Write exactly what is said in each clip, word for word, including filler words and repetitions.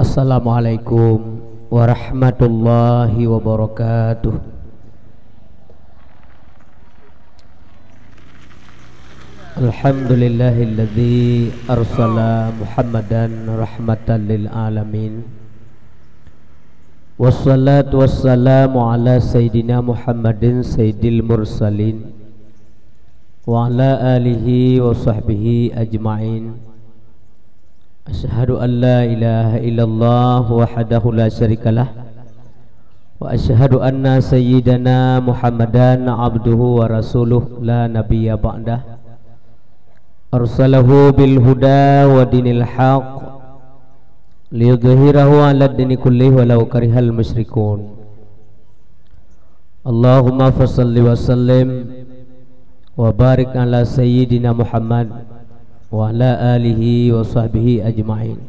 Assalamualaikum warahmatullahi wabarakatuh. Alhamdulillahilladzi arsala Muhammadan rahmatan lil alamin. Wassalatu wassalamu ala sayyidina Muhammadin sayyidil mursalin wa ala alihi wa sahbihi ajma'in. Asyhadu an la ilaha illallah wahdahu la syarikalah, wa asyhadu anna sayyidana Muhammadan abduhu wa rasuluh la nabiyya ba'dah. Arsalahu bil huda wa dinil haq liyudhhirahu 'alad dini kullih walau karihal musyrikun. Allahumma fasalli wa sallim wa barik ala sayyidina Muhammad wa ala alihi wa sahbihi ajma'in.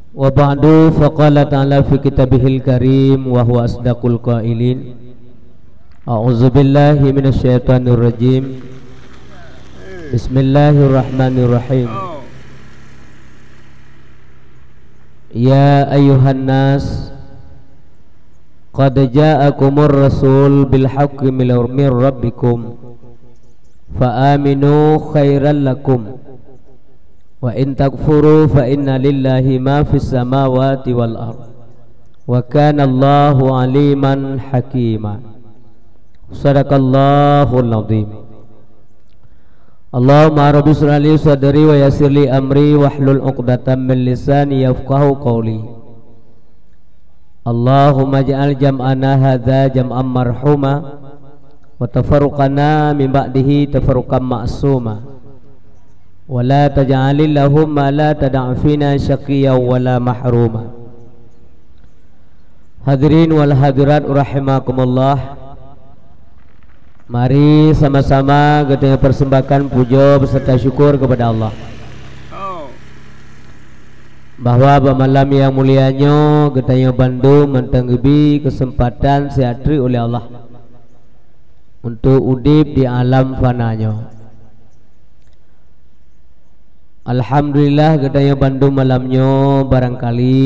Wa ba'du, faqala ta'ala fi kitabihil karim wa huwa asdaqul qailin. A'udzubillahi minasyaitonirrajim. Bismillahirrahmanirrahim. Ya ayyuhan nas, qad ja'akumur rasul bil haqqi min rabbikum, fa aminu khairan lakum, wa in takfuru fa inna lillahi ma fis samawati wal ard, wa kana Allahu aliman hakima. Sadaqallahul azim. Allahumma rabbi israh li sadri wa yassir li amri wahlul 'uqdatam min lisani yafqahu qawli. Allahumma ij'al jam'ana hadza jam'an marhuma wa tafarruqana min ba'dihi tafarruqan ma'suma. Wa la taj'alil lahum ma la tada'fina syaqiyya wa la mahruma. Hadirin wal hadirat rahimakumullah. Mari sama-sama geutanyoe persembahkan puja beserta syukur kepada Allah. Bahwa bak malam nyang mulia nyoe geutanyoe bandum mantong geubi keuseumpatan siat treuk uleh Allah untuk udeb di alam fana nyoe. Alhamdulillah, geutanyoe bandum malam nyoe barangkali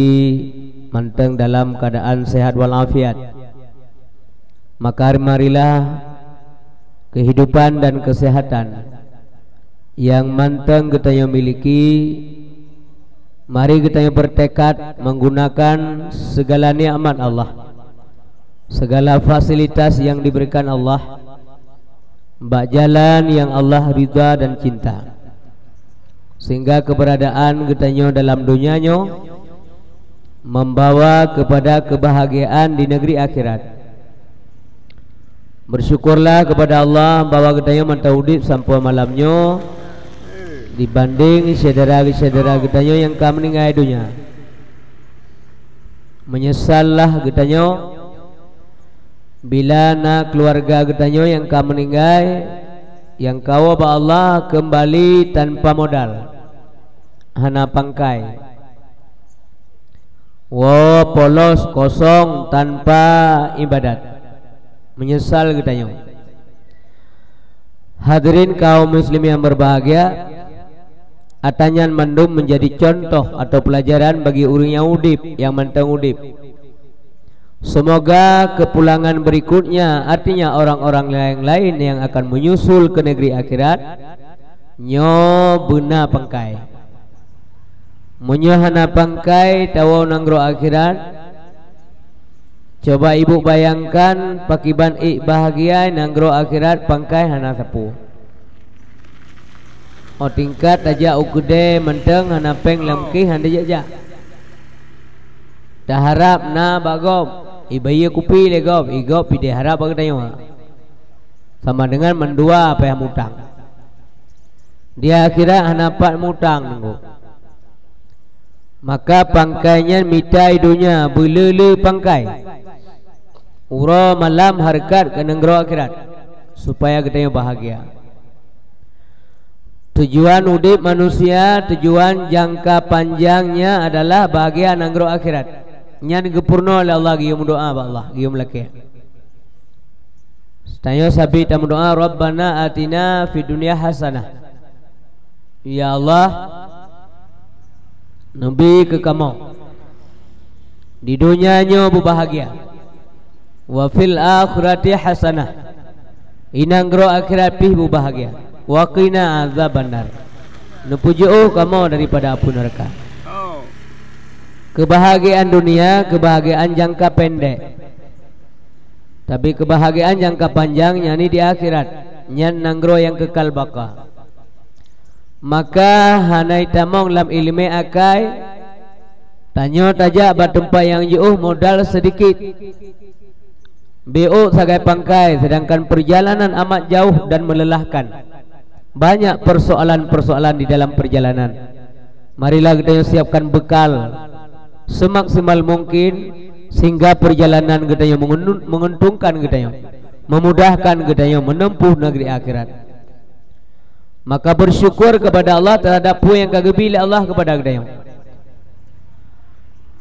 mantong dalam keuadaan sehat walafiat. Maka marilah keuhidupan dan keusehatan nyang mantong geutanyoe miliki, mari geutanyoe beureutekad menggunakan segala nikmat Allah, segala fasilitas nyang diberikan Allah, bak jalan nyang Allah ridha dan cinta, sehingga keberadaan geutanyoe dalam donya nyoe membawa kepada kebahagiaan di negeri akhirat. Bersyukurlah kepada Allah bahwa geutanyoe mantong udeb sampoe malam nyoe dibanding syedara-syedara geutanyoe nyang ka meuninggai donya. Meunyesallah geutanyoe bila na keuluwarga geutanyoe nyang ka meuninggai, nyang ka woe bak Allah keumbali tanpa modal, hana pangkai. Woe polos kosong tanpa ibadat. Meunyeusal geutanyoe. Hadirin kaum muslimin yang berbahagia, ata nyan mandum menjadi contoh atau pelajaran bagi ureuëng nyang udeb, nyang mantong udeb. Semoga kepulangan berikutnya, artinya orang-orang yang lain yang akan menyusul ke negeri akhirat, nyoe beuna pangkai. Meunyoe hana pangkai tawoe nanggroe akhirat, coba ibu bayangkan pakiban ék bahagia nanggroe akhirat pangkai hana sapeue. Oh tingkat tajak u keudè mantong hana péng lam kéh hana jak-jak. Taharab na bak gob, ibayeue kupi lé gob, i gob pideh harab bak geutanyoe. Sama dengan mandua payah mutang. Di akhirat hana pat mutang nunggu. Maka pangkai nyan mita i donya beuleu-leu pangkai. Uroe malam hareukat keu nanggroe akhirat, supaya geutanyoe bahagia. Tujuan udeb manusia, tujuan jangka panjangnya adalah bahagia nanggroe akhirat. Nyan geupeurunoe lé Allah geuyue meudoa bak Allah, geuyue meulakée. Tanyoe sabe tameudoa, "Rabbana atina fid dunya hasanah." Ya Allah, Neubi keu kamoe di donya nyoe beubahgia, wa fil akhirati hasanah, i nanggroe akhirat pih beubahgia, wa qina azabannar, neupeujeuôh kamoe daripada apui neuraka. Keubahagiaan dunia keubahagiaan jangka pendek, tapi keubahagiaan jangka panjang nyan di akhirat, nyan nanggroe nyang keukal baka. Maka hana itamong lam iéleumé akai, tanyoe tajak bak teumpat nyang jiôh modal seudikit, biôk sagai pangkai, seudangkan peurjalanan amat jauh dan meulelahkan. Banyak peursoalan-peursoalan di dalam peurjalanan. Marilah geutanyoe siapkan beukal seumaksimal mungkin, sehingga peurjalanan geutanyoe meungun-, meunguntungkan geutanyoe, meumudahkan geutanyoe meuneumpuh neugri akhirat. Maka beusyukur keupada Allah teuhadap peue nyang ka geubi lé Allah keupada geutanyoe.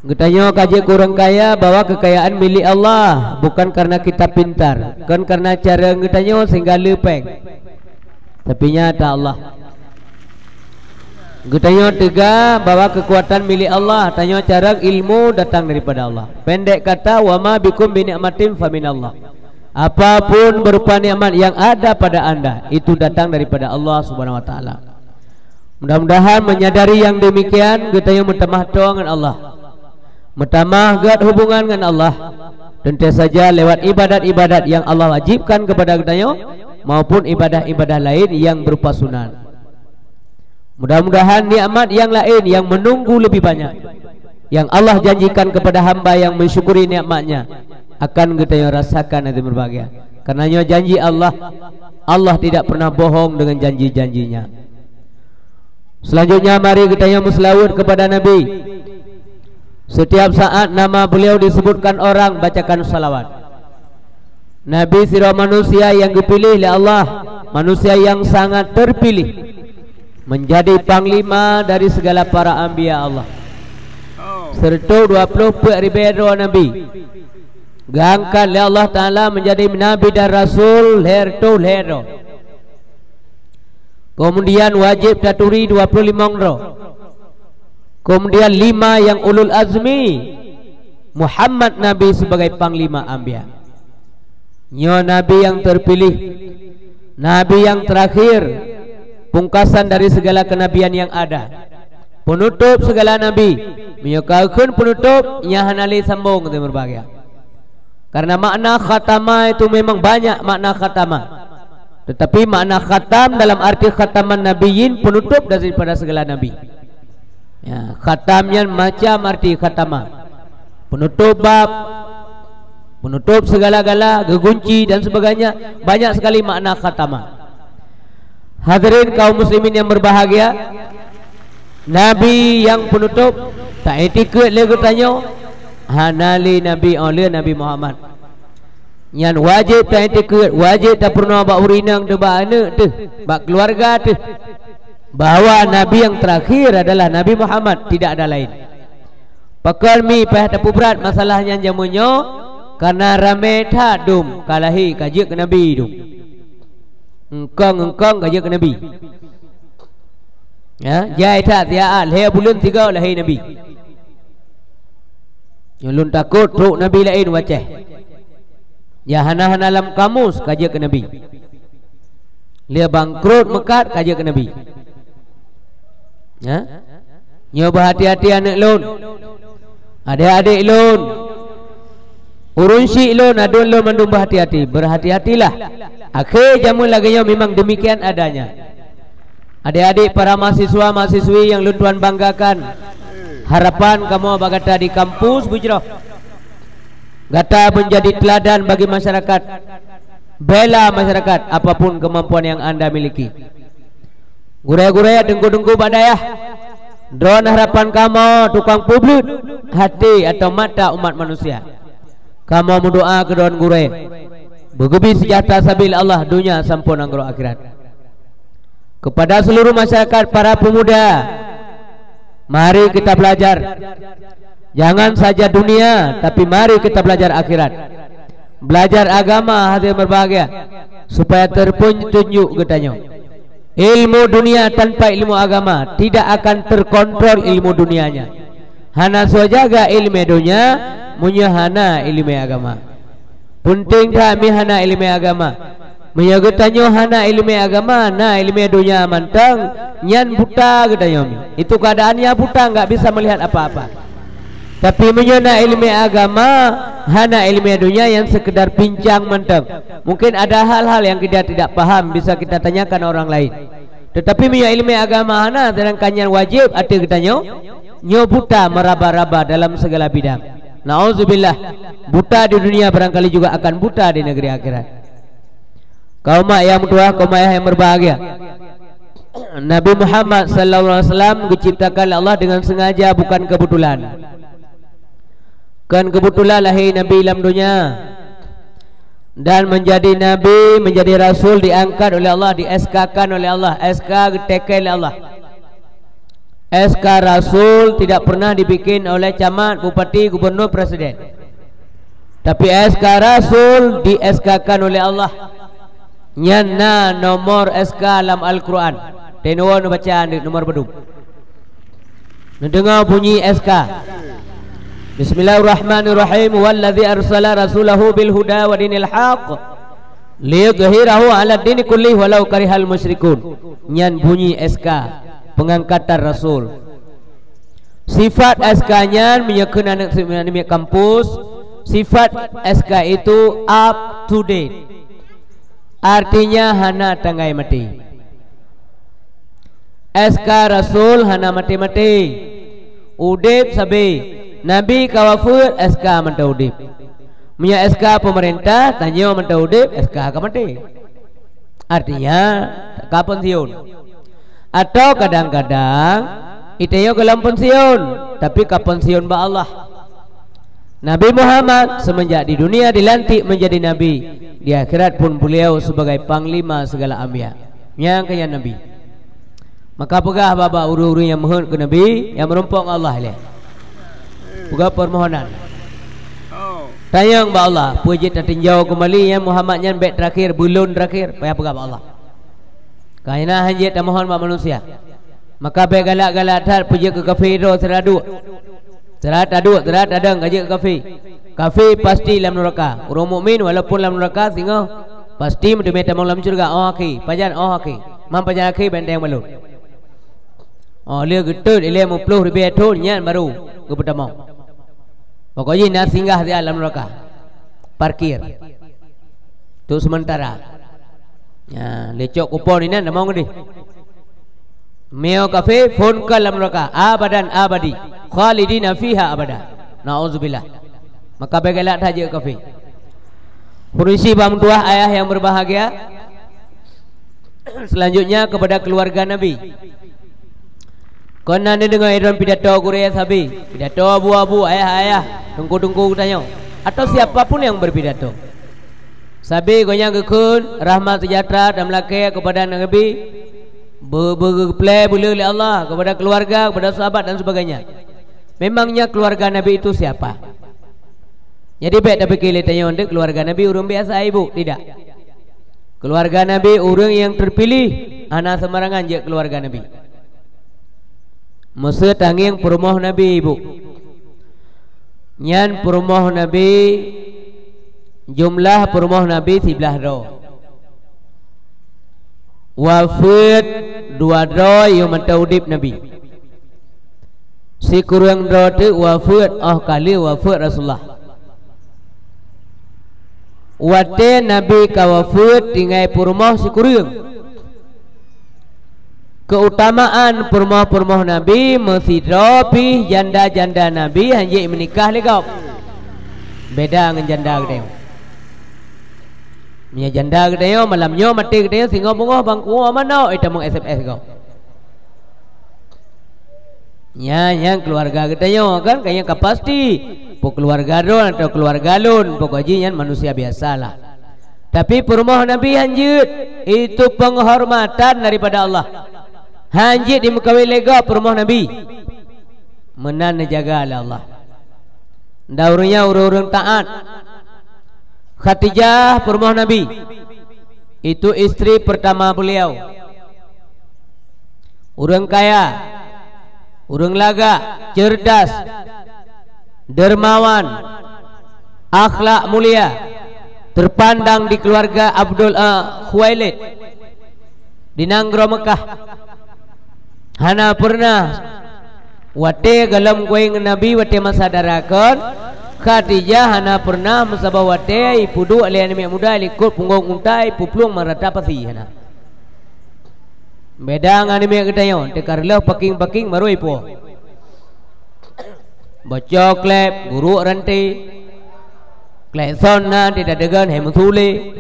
Geutanyoe ka jeuet keu ureuëng kaya bahwa keukayaan milék Allah, bukan kareuna kita pintar, kon kareuna cara geutanyoe sehingga le péng, tapi nyata Allah. Geutanyoe teuga bahwa keukuatan milék Allah, tanyoe carông ilmu datang daripada Allah. Pendek kata, wa ma bikum bi ni'matin fa minallah. Apapun berupa nikmat yang ada pada anda, itu datang daripada Allah Subhanahu wa Taala. Mudah-mudahan menyadari yang demikian, geutanyoe meutamah toe ngon Allah, meutamah gét hubungan ngon Allah, teuntée saja lewat ibadat-ibadat yang Allah wajibkan kepada geutanyoe, maupun ibadah-ibadah lain yang berupa sunat. Mudah-mudahan nikmat yang lain yang menunggu lebih banyak, yang Allah janjikan kepada hamba yang mensyukuri nikmatnya, akan geutanyoe rasakan hati berbahagia. Karena nyoe janji Allah, Allah tidak pernah bohong dengan janji-janjinya. Selanjutnya, mari geutanyoe meuseulaweuet kepada Nabi. Setiap saat nama beliau disebutkan orang, bacakan salawat. Nabi sidroe manusia nyang geupiléh lé Allah, manusia nyang sangat teupiléh, menjadi panglima dari segala para anbiya Allah. Sireutoh dua ploh peuet ribée droe nabi. Geuangkat lé Allah Taala menjadi nabi dan rasul lhée reutôh lhée droe. Keumudian wajéb taturi dua ploh limong droe. Keumudian lima nyang ulul azmi, Muhammad Nabi sebagai panglima anbiya. Nyoe Nabi nyang teupiléh, Nabi nyang teurakhir, pungkasan dari segala kenabian nyang ada, peunutôb segala nabi. Meunyoe ka kheun peunutôb, nyan hana lé sambong, teuh meubahgia. Karena makna khatama itu memang banyak makna khatama. Tetapi makna khatam dalam arti khataman nabiyyin, penutup daripada segala nabi. Ya, khatam nyan macam arti khatama. Penutup bab, penutup segala-gala, gegunci dan sebagainya, banyak sekali makna khatama. Hadirin kaum muslimin yang berbahagia, Nabi nyang peunutôb, ta-itikeuet lé geutanyoe, hana lé nabi óh lheueh Nabi Muhammad. Nyan wajéb ta-itikeuet, wajéb tapeurunoe bak ureuëng inong teuh, bak aneuëk teuh, bak keuluwarga teuh, bahwa nabi nyang teurakhir adalah Nabi Muhammad, tidak ada laén. Pakon mi payah tapeubrat masalah nyan jameun nyoe, kareuna ramé that dum ka lahé ka jeuet keu nabi dum. Eungkong-eungkong ka jeuet keu nabi. Ya, jai that siat lhée buleuen sigoe lahé nabi. Nyoe lôn takot trok nabi laén u Aceh. Ya, hana-hana lam kamus ka jeuet keu nabi. Lheueh bangkrot meukat ka jeuet keu nabi. Ya? Nyoe beuhati-hati aneuëk lôn, adék-adék lôn, ureuëng syiek lôn, aduen lôn mandum beuhati-hati. Beuhati-hatilah. Akhé jameun lagée nyoe memang demikian adanya. Adék-adék para mahasiswa-mahasiswi nyang lôn tuan banggakan, harapan kamoe bak gata di kampus beujroh. Gata menjadi teladan bagi masyarakat. Bela masyarakat apapun kemampuan yang anda miliki. Gurée-gurée, teungku-teungku bak dayah, droen harapan kamoe tukang peubleut hati atau mata umat manusia. Kamoe meudoá keu droen gurée, beugeubi seujahtera sabe lé Allah donya sampoe nanggroe akhirat. Kepada seluruh masyarakat para pemuda, mari kita belajar. Jangan saja dunia, tapi mari kita belajar akhirat. Belajar agama hati berbahagia, supaya terpetunjuk geutanyoe. Ilmu dunia tanpa ilmu agama tidak akan terkontrol ilmu dunianya. Hana soe jaga ileumèe donya meunyoe hana ileumèe agama. Peunteng that mi hana ileumèe agama. Meunyoe geutanyoe hana ileumèe agama, na ileumèe donya mantong, nyan buta geutanyoe mi. Itu keadaannya buta, enggak bisa melihat apa-apa. Tapi meunyoe na ileumèe agama, hana ileumèe donya, yang sekedar pincang mantong. Mungkin ada hal-hal yang kita tidak paham, bisa kita tanyakan orang lain. Tetapi meunyoe ileumèe agama hana, sedangkan nyan wajib ateueh geutanyoe, nyoe buta meraba-raba dalam segala bidang. Nauzubillah, buta di dunia barangkali juga akan buta di negeri akhirat. Kaum mak yang meutuah, kaum ayah yang berbahagia. Nabi Muhammad sallallahu alaihi wasallam diciptakan oleh Allah dengan sengaja, bukan kebetulan. Bukan kebetulan lahir Nabi lam dunia. Dan menjadi nabi, menjadi rasul diangkat oleh Allah, di-SK-kan oleh Allah, SK geuteken lé Allah. SK rasul tidak pernah dibikin oleh camat, bupati, gubernur, presiden. Tapi SK rasul di-SK-kan oleh Allah. Nyan na nomor SK lam Al-Quran. Teunoe neubaca, neudeungoe padum. Neudeungoe bunyi SK. Bismillahirrahmanirrahim. Wallazi arsala rasulahu bil huda wa dinil haq liyudhhirahu 'alad dini kullih walau karihal musyrikun. Nyan bunyi SK pengangkatan rasul. Sifat SK nyan, meunyoe kheun aneuk seumiat kampus, sifat SK itu up to date. Artinya hana tanggai maté. SK rasul hana maté-maté. Udép sabe. Nabi ka wafeuet, SK mantong udép. Meunyoe SK peumeurintah, tanyoe mantong udép, SK ka maté. Artinya, ka pensiun. Atau kadang-kadang, geutanyoe gohlom pensiun, tapi ka pensiun bak Allah. Nabi Muhammad semenjak di dunia dilantik menjadi nabi, di akhirat pun beliau sebagai panglima segala anbiya. Nyang keu nyan nabi. Maka peugah bak-bak ureuëng-ureuëng nyang meuheuet keu nabi, nyang meurumpok ngon Allah ilée. Peugah permohonan. Tanyong bak Allah, peue jeuet tatinjau keumbali nyan Muhammad nyan bèk terakhir, beulôn terakhir, payah peugah bak Allah. Kareuna hana jeuet tamohon bak manusia. Maka bèk galak-galak that peujeuet keu kafé droe sira duek. Sira taduek, sira tadong ka jeuet keu kafé. Kafé pasti lam nuraka. Ureuëng mukmin walaupun lam nuraka singoh pasti meuteumé tamong lam syeuruga. Oh akhé, pajan oh akhé. Man pajan akhé benteng balon. Oh lheueh geutot ilée meuploh ribée thon nyan baru geupeutamong. Pokok jih na singgah siat lam nuraka. Parkir. Untuk sementara. Ya, lecok kupon inan tamong deh. Meunyoe kafé, phon keu lam nuraka abadan abadi. Khalidina fiha abada. Nauzubillah. Maka bèk galak that jeuet kafé. Peurisi bak meutuah ayah yang berbahagia. Selanjutnya kepada keluarga Nabi. Kon na neudeungoe droen pidato gurée sabe, pidato abu-abu, ayah-ayah, teungku-teungku geutanyoe, atau siapa pun yang berpidato. Sabe gobnyan geukheun rahmat sejahtera dan meulakée kepada Nabi, be-, be-, geupeulée buleue lé Allah kepada keluarga, kepada sahabat dan sebagainya. Memangnya keluarga Nabi itu siapa? Jadi bèk tapike lé tanyoe deuek keluarga Nabi ureuëng biasa, ibu, tidak. Keluarga Nabi ureuëng nyang terpilih, hana seumarangan jeuet keluarga Nabi. Meuseu tangieng peurumoh Nabi, ibu. Nyan peurumoh Nabi, jumlah peurumoh Nabi siblaih droe. Wafeuet dua droe yoh mantong udeb Nabi. Sikureueng droe teuk wafeuet óh ka lheueh wafeuet Rasulullah. Watée Nabi ka wafeuet tinggai peurumoh sikureueng. Keutamaan peurumoh-peurumoh Nabi meusidroe pih janda-janda Nabi hanjeuet meunikah lé gob. Beda ngon janda geutanyoe. Meunyoe janda geutanyoe malam nyoe maté geutanyoe singoh beungoh bangkuwoe manok itamong S M S gob. Nyan nyang keuluwarga geutanyoe kan, ka nyang ka pasti. Peue keuluwarga droen atawa keuluwarga lôn, pokok jih nyan manusia biasalah. Tapi peurumoh Nabi hanjeuet, itu penghormatan daripada Allah. Hanjeuet dimeukawen lé gob peurumoh Nabi. Meunan neujaga lé Allah. Dan ureuëng nyan ureuëng-ureuëng taát. Khadijah peurumoh Nabi, itu istri pertama beliau. Ureuëng kaya, ureuëng lagak, cerdas, dermawan, akhlak mulia, terpandang di keluarga Abdul, eh, Khuwailid di nanggroe Meukah. Hana peureunah watée gohlom kuéh ngon Nabi, watée masa dara kon, Khadijah hana peureunah meusaboh watée ipeuduek lé aneuk miet muda likot punggong unta ipeuplueng marata pasi, hana. Beda ngon aneuk miet geutanyoe, teuka reuloh paking-paking barô ipuwoe. Bocok klep, guruk ranté. Klekson na, tidak degan, hai meusulé.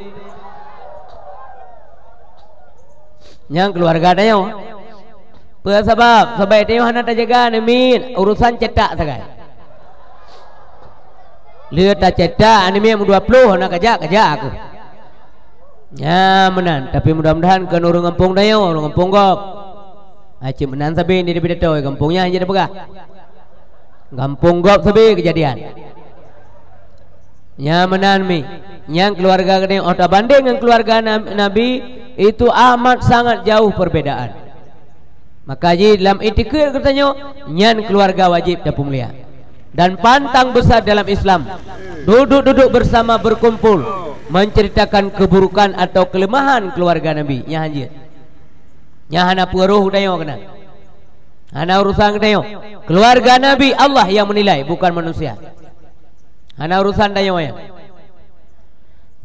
Nyang keuluwarga tanyoe. Peue sabab? Sabab tanyoe hana tajaga aneuk miet, urosan cetak sagai. Lheueh tacetak aneuk miet meudua ploh hana kajak, kajak aku. Nyan meunan, tapi mudah-mudahan kon ureuëng gampông tanyoe, ureuëng gampông gob. Hai cit meunan sabe di pidato, gampông nyan jeuet tapeugah. Gampông gob sabe keujadian. Nyan meunan mi, nyang keuluwarga geutanyoe oh tabandeng ngon keuluwarga Na-, Nabi, itu amat sangat jauh perbedaan. Maka jih lam itikeuet geutanyoe, nyan keuluwarga wajéb tapeumulia. Dan pantang besar dalam Islam, duduk-duduk bersama berkumpul menceritakan keburukan atau kelemahan keuluwarga Nabi. Nyan hanjeuet. Nyan hana peue roh geutanyoe keunan. Hana urusan geutanyoe. Keuluwarga Nabi, Allah yang menilai, bukan manusia. Hana urusan tanyoe nyan.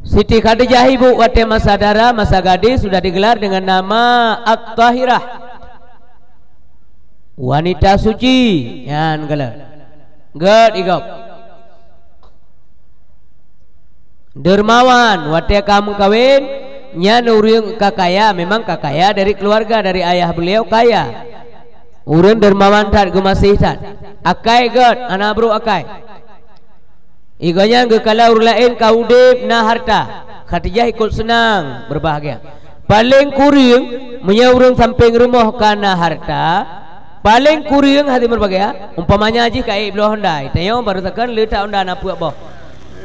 Siti Khadijah ibu watée masa dara, masa gadis sudah digelar dengan nama At-Tahirah. Wanita suci, nyan geula. Gét igob. Dermawan, watée ka meukawen, nyan ureuëng ka kaya, memang ka kaya dari keuluwarga, dari ayah beliau kaya. Ureuëng dermawan that, geumaséh that. Akai gét, hana brok akai. Igoe nyan geukalon ureuëng laén ka udeb na harta, Khadijah ikot seunang, beubahgia. Paleng kureueng, meunyoe ureuëng sampéng rumoh ka na harta, paleng kureueng hase beubahgia, umpamanya jih ka ék bloe honda, tanyoe barô sakan le that honda na peuet boh.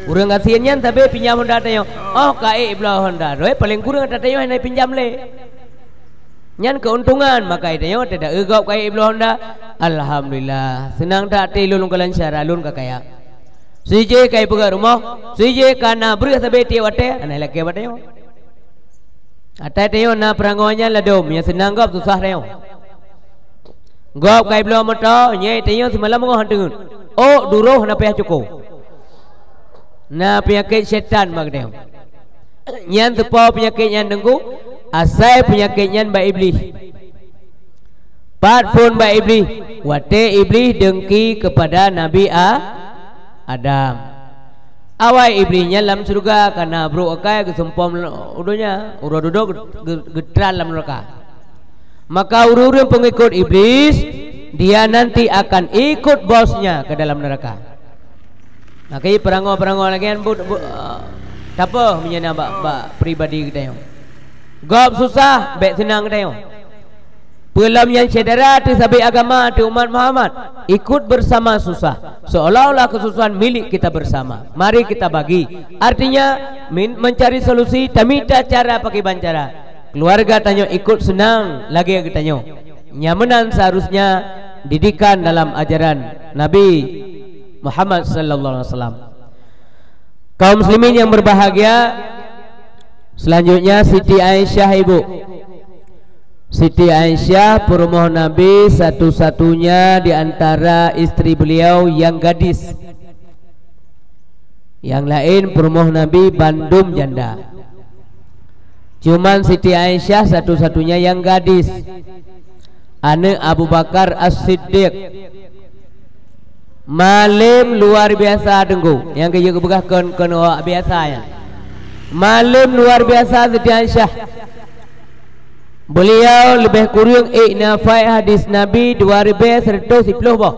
Ureuëng gasien nyan sabe pinjam honda tanyoe, oh ka ék bloe honda, roi paleng kureueng ata tanyoe hana pinjam lé. Nyan keuntungan, maka tanyoe teuda eu gob ka ék bloe honda. Alhamdulillah, seunang that até lôn, lôn ka lansia, lôn ka kaya. Sijih ka ipeugét rumoh, sijih ka na breueh sabe tieb watée, hana lakée bak tanyoe. Atai tanyoe na peurangoe nyan ladôm, nyang seunang gob susah tanyoe. Gob ka ibloe moto, nyang tanyoe simalam beungoh han teungeut. Ôk duroh hana payah cuko. Na peunyakét syaitan bak tanyoe. Nyan teupo peunyakét nyan teungku, asai peunyakét nyan bak Iblih. Pat phon bak Iblih, watée Iblih dengki keupada Nabi A-, Adam. Awai Iblih nyan lam syeuruga ka na brok akai geusumpom u donya, uroe dudoe ge-, ge-, geutran lam neuraka. Maka ureuëng-ureuëng peungikot Iblih, dia nanti akan ikut bosnya ke dalam neraka. Maka peurangoe-peurangoe lagée nyan buet, buet, eh, tapeuh meunyoe na bak, bak pribadi geutanyoe. Gob susah, bék seunang geutanyoe. Peulom nyan syedara teuh sabe agama teuh umat Muhammad, ikut bersama susah, seolah-olah kesusahan milik kita bersama. Mari kita bagi. Artinya, min-, mencari solusi, tamita cara pakriban cara. Keuluwarga tanyoe ikot seunang lagée geutanyoe. Nyan meunan seharusnya didikan dalam ajaran Nabi Muhammad sallallahu alaihi wasallam. Kaum muslimin yang berbahagia, selanjutnya Siti Aisyah ibu. Siti Aisyah peurumoh Nabi satu-satunya di antara istri beliau yang gadis. Nyang laén peurumoh Nabi bandum janda. Cuman Siti Aisyah satu-satunya nyang gadis, aneuëk Abu Bakar As-Siddiq. Malem luar biasa teungku, nyang geuyue geupeugah kon, kon awak biasa nyan. Malem luar biasa Siti Aisyah. Beliau leubeh kureueng ék neuhafai hadis Nabi dua ribée sireutoh siploh boh.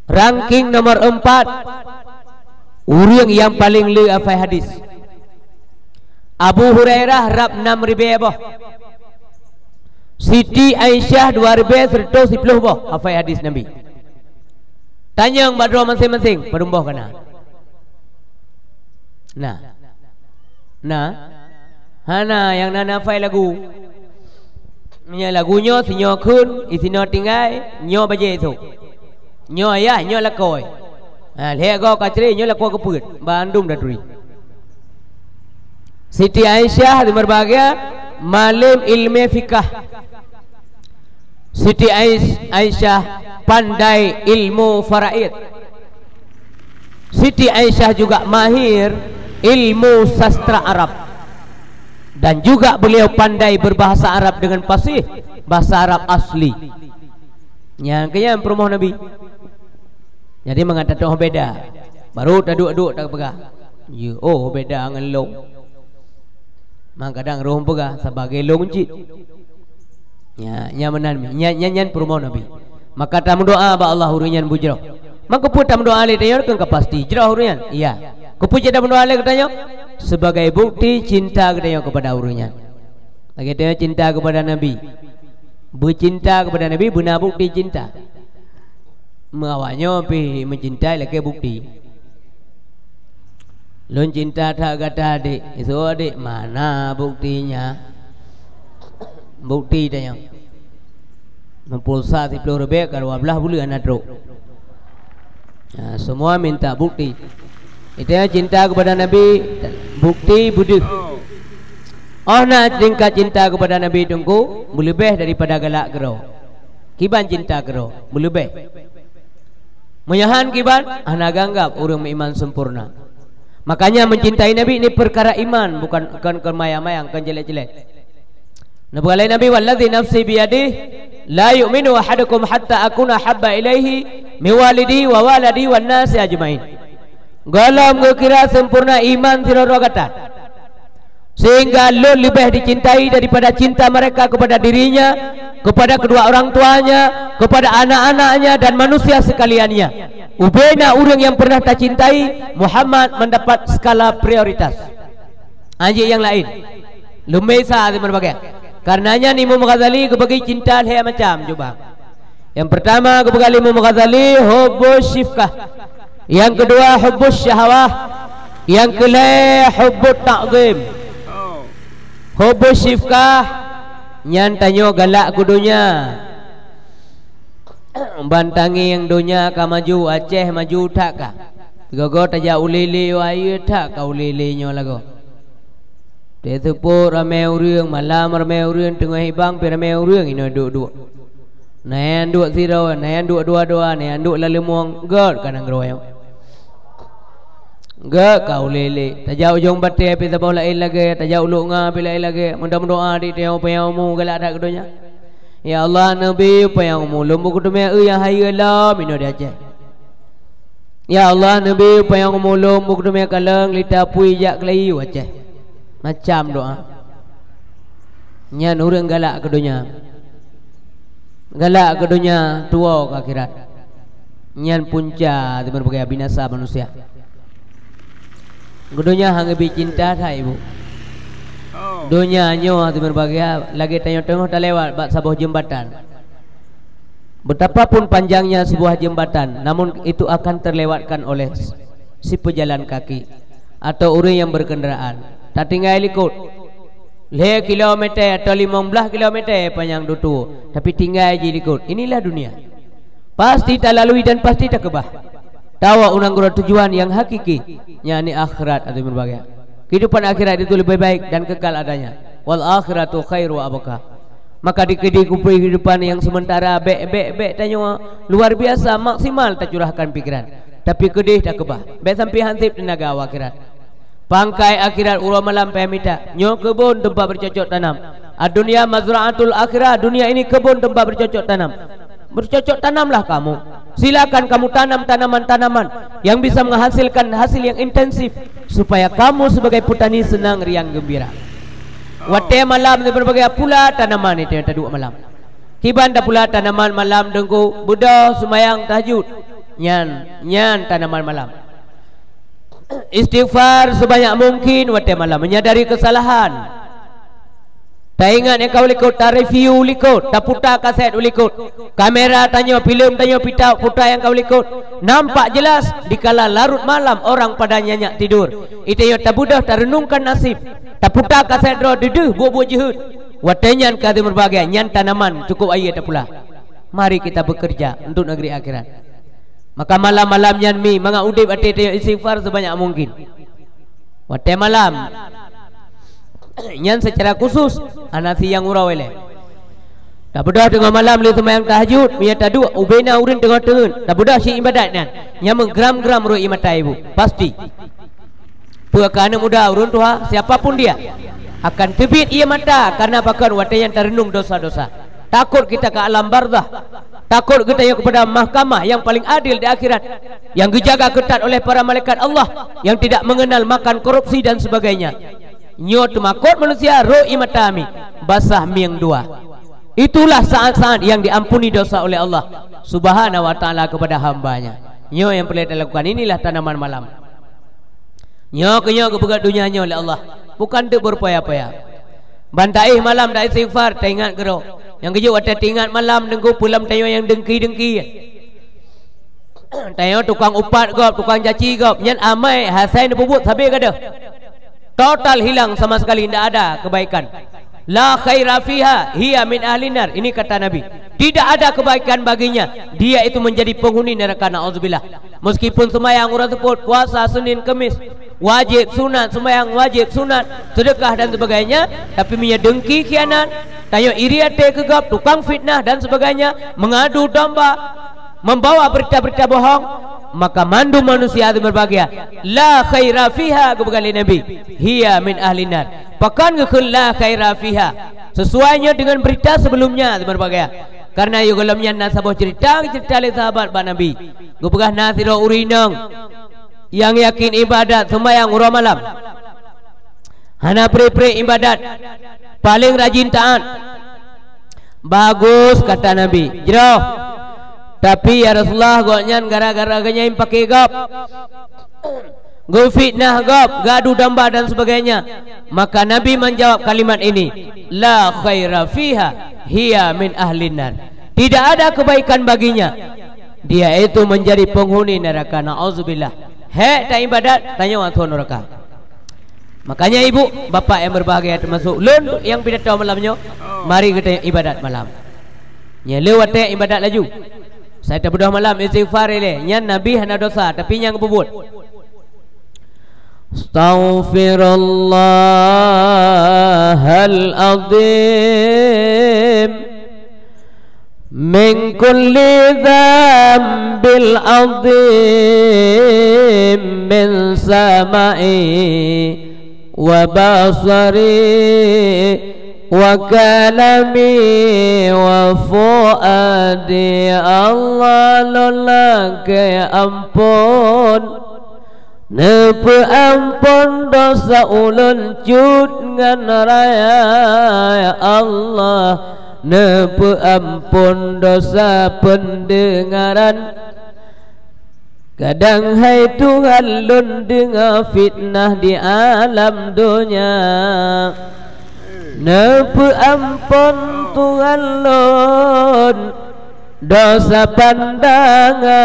Ranking nomor empat, ureuëng nyang paleng le hafai hadis. Abu Hurairah rab nam ribée boh. Siti Aisyah dua ribée sireutoh siploh boh hafai hadis Nabi. Tanyong bak droe maséng-maséng, padum boh ka na? Na. Na? Hana, nyang na hafai lagu. Meunyoe lagu nyoe, sinyoe kheun, i sinoe tinggai, nyoe bajée sôk. Nyoe ayah, nyoe lakoe. Ha, lhée goe ka cré, nyoe lakoe keupeuet, bandum taturi. Siti Aisyah, di berbahagia, malém ilmu fikah. Siti Ais-, Aisyah pandai ilmu faraid. Siti Aisyah juga mahir ilmu sastra Arab. Dan juga beliau pandai berbahasa Arab dengan fasih, bahasa Arab asli. Nyang keu nyan peurumoh Nabi. Jadi, mangat tateupeue beda, baru taduek-duek tapeugah, "Ye, oh, beda ngon lôn." Maka kadang roh peugah, "Sabagai lôn cit." Nya, nya meunan, nya, nya, nyan peurumoh Nabi. Maka tameudoa bak Allah ureuëng nyan beujroh. Maka peue tameudoa lé tanyoe kan ka pasti jroh ureuëng nyan? Iya. Keupeue cit tameudoa lé geutanyoe? Sebagai bukti cinta geutanyoe kepada ureuëng nyan. Lagée tanyoe cinta kepada Nabi. Beucinta kepada Nabi beuna bukti cinta. Meuawaknyoe pih meucintai lakée bukti. Lôn cinta that gata, Dek. Isu, Dek, mana buktinya? Bukti tanyong. Meupulsa siplôh ribée ka dua blaih buleuen na trok. Ha, semua minta bukti. Itu cinta kepada Nabi, bukti beudeuh. Oh na tingkat cinta kepada Nabi Teungku, meuleubeh daripada galak keudroe. Kiban cinta keudroe, meuleubeh. Meunyoe han kiban, hana geuanggab ureuëng meuiman sempurna. Makanya mencintai Nabi ini perkara iman, bukan, bukan kemayang-mayang, bukan jelek-jelek. Nabi, kata Nabi, "Wallazi nafsi biyadih, la yu'minu ahadukum hatta akuna habba ilaihi min walidi wa waladi wan nasi ajmain." Gohlom geukira sempurna iman sidroe-droe gata, sehingga lôn leubeh dicintai daripada cinta mereka kepada dirinya, kepada kedua orang tuanya, kepada anak-anaknya, dan manusia sekaliannya. Ubena ureuëng nyang pernah tacintai, Muhammad mendapat skala prioritas. Anjing nyang laén. Leumé sa teuma bagi. Karenanya Imam Ghazali geubagi cinta lhée macam cuba. Yang pertama geubagi Imam Ghazali hubbus syifqah. Yang kedua hubbus syahwah. Yang keulhée hubbut ta'zim. Hubbus syifqah nyan tanyoe galak keu donya. Ban tangieng donya ka maju, Aceh maju that ka. Gogo tajak ulée-lée, wahé that ka ulée-lée nyoe lagoe. Teuseupôt ramé ureuëng, malam ramé ureuëng, teungoh hibang pih ramé ureuëng inoe duek-duek. Na nyang duek sidroe, na nyang duek dua-dua, na nyang duek lam leumueng, gét ka nanggroe nyoe. Gét ka ulée-lée. Tajak ujong batée pih saboh laén lagée, tajak ulok nga pih laén lagée. Meudoa-meudoa di tiong panyang umu galak that keu donya. Ya Allah, neubi panyang umu lôn bukeuteumé eu nyang hayeue lom inoe di Aceh. Ya Allah, neubi panyang umu lôn bukeuteumé kaleng lita pui jak keulayi u Aceh. Macam doa. Nyan ureuëng galak keu donya. Galak keu donya tuwoe keu akhirat. Nyan punca teuma bagi binasa manusia. Keu donya hana bi cinta that, Ibu. Donya nyoe teuma bagi lagée tanyoe teungoh talewat bak saboh jeumbatan. Betapapun panjangnya sebuah jembatan, namun itu akan terlewatkan oleh si pejalan kaki atau ureuëng nyang berkendaraan. Tatinggai likot. Lhée kilometer atau limong blaih kilometer panyang dutu, tapi tinggai jih likot. Inilah dunia. Pasti talalui dan pasti takeubah. Tawa u nanggroe tujuan nyang hakiki, yakni akhirat atau berbahagia. Kehidupan akhirat itu lebih baik dan kekal adanya. Wal akhiratu khairu wa abqa. Maka di keudeh kehidupan nyang sementara, bék, bék, bék tanyoe luar biasa maksimal tacurahkan pikiran. Tapi keudeh takeubah. Bék sampai hanseb teunaga u akhirat. Pangkai akhirat uroe malam payah mita. Nyoe keubon teumpat bercocok tanam. Ad-dunya mazra'atul akhirah, dunia ini kebun tempat bercocok tanam. Bercocok tanamlah kamu. Silakan kamu tanam tanaman-tanaman yang bisa menghasilkan hasil yang intensif, supaya kamu sebagai petani senang riang gembira. Watée malam, sebagai pula tanaman itu yang taduek malam. Kiban tapula tanaman malam Teungku, beudôh seumayang tahajud. Nyan, nyan tanaman malam. Istighfar sebanyak mungkin watée malam, menyadari kesalahan. Taingat nyang ka u likot, tareview u likot, taputa kaset u likot. Kamera tanyoe, filem tanyoe pita puta nyang ka u likot. Nampak jelas dikala larut malam orang pada nyenyak tidur. Itanyoe tabeudôh tarenungkan nasib. Taputa kaset droe deuh buet-buet jeuhet. Watée nyan ka teumeubahgia, nyan tanaman cukup ayeue tapula. Mari kita bekerja untuk negeri akhirat. Maka malam-malam nyan mi mangat udeb até tanyoe istighfar sebanyak mungkin. Watée malam nyan secara khusus hana siang uroe lé. Tabeudôh teungoh malam lé seumayang tahajud, meunyo taduek ubena ureuëng teungoh teungeut, tabeudôh cit iébadat nyan, nyan meugram-gram rot ié mata ibu. Pasti. Peue keu aneuëk muda, ureuëng tuha, siapa pun dia, akan teubiet ié mata karena pakon watée nyan tareunong dosa-dosa. Takot kita ke alam barzah. Takot kita nyoe kepada mahkamah yang paling adil di akhirat, yang geujaga keutat oleh para malaikat Allah, yang tidak mengenal makan korupsi dan sebagainya. Nyoe teumakot manusia rot ié mata mi, basah mieng dua. Itulah saat-saat yang diampuni dosa oleh Allah Subhanahu wa Taala kepada hamba-Nya. Nyoe nyang peureulée talakukan, inilah tanaman malam. Nyoe keuh nyoe geupeugét donya nyoe lé Allah, bukan teuk beureupoya-poya. Ban taéh malam ta-istighfar, taingat keudroe. Nyang geujok watée taingat malam teungku peue lam tanyoe nyang dengki-dengki. Tanyoe tukang upat gob, tukang caci gob, nyan amai hasai neupeubuet sabe gadôh. Total hilang sama sekali, ndak ada kebaikan. La khaira fiha, hiya min ahlin nar. Ini kata Nabi. Tidak ada kebaikan baginya. Dia itu menjadi penghuni neraka, naudzubillah. Meskipun sembahyang uroe seupôt, puasa Senin Kemis, wajib sunat, sembahyang wajib sunat, sedekah dan sebagainya, tapi meunyo dengki, khianat, tanyoe iri até keu gob, tukang fitnah dan sebagainya, mengadu domba, membawa berita-berita bohong, maka mandum manusia itu berbahagia. La khaira fiha, geupeugah lé Nabi, hiya min ahlin nar. Pakon geukheun la khaira fiha? Sesuai nyoe dengan berita sebelumnya, teuma bagaimana? Karena yôh gohlom nyan na saboh cerita, cerita lé sahabat bak Nabi. Geupeugah na sidroe ureuëng inong nyang yakin ibadat, seumayang uroe malam. Hana pré-pré ibadat, paléng rajin taát. Bagus, kata Nabi. Jroh. Tapi, ya Rasulullah, gobnyan gara-gara geunyang paké gob, geufitnah gob, geuadu domba dan sebagainya. Maka Nabi menjawab kalimat ini, "La khaira fiha, hiya min ahlin nar." Tidak ada kebaikan baginya. Dia itu menjadi penghuni neraka. Naudzubillah. Hék ta ibadat, tanyoe ateueh neraka. Makanya ibu, bapak yang berbahagia, termasuk lôn yang pidato malam nyoe, mari kita ibadat malam. Nyoe lé watée ibadat laju. Sai tabeudôh malam istighfar ilée, nyan Nabi hana dosa, tapi nyang peubuet. Astaghfirullahal azim. Min kulli dzambil adzim, min sam'i wa basari wa kalami wa fuadi. Allah, lôn lakée amphon. Neupeuamphon desya ulôn cut ngon raya, ya Allah. Neupeuamphon desya peundeungaran. Kadang hai Tuhan lôn deungoe fitnah di alam donya. Neupeuamphon Tuhan lôn desya pandangan.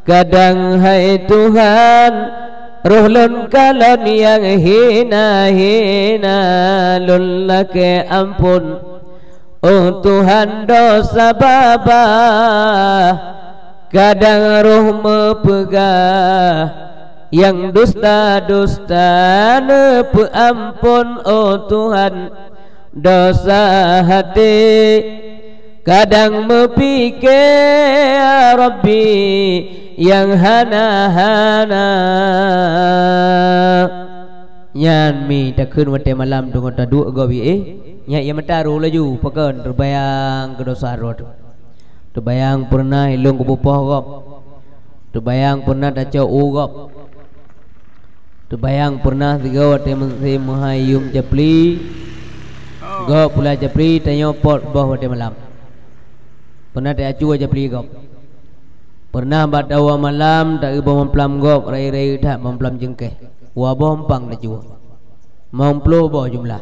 Kadang hai Tuhan, roh lôn kalon nyang hina-hina, lôn lakée amphon. Oh Tuhan, desya babah, kadang roh meupeugah nyang dusta-dusta, neupeuamphon, oh Tuhan, desya até. Kadang meupike, ya Rabbi, nyang hana-hana. Nyan mi takheun watée malam teungoh taduek gob, eh, nyak ié mata roh laju, pakon teubayang keu desya droe. Teubayang peureunah ilôn kupupoh gob. Teubayang peureunah tacok u gob. Teubayang peureunah sigoe watée meusé meuhai yum capli, gob pula capli tanyoe pot boh watée malam. Peureunah tacue capli gob. Peureunah bak tawoe malam taeu boh mamplam gob, rayeuk-rayeuk that boh mamplam jeungkeh. Dua boh umpang tacue. Limong ploh boh jumlah.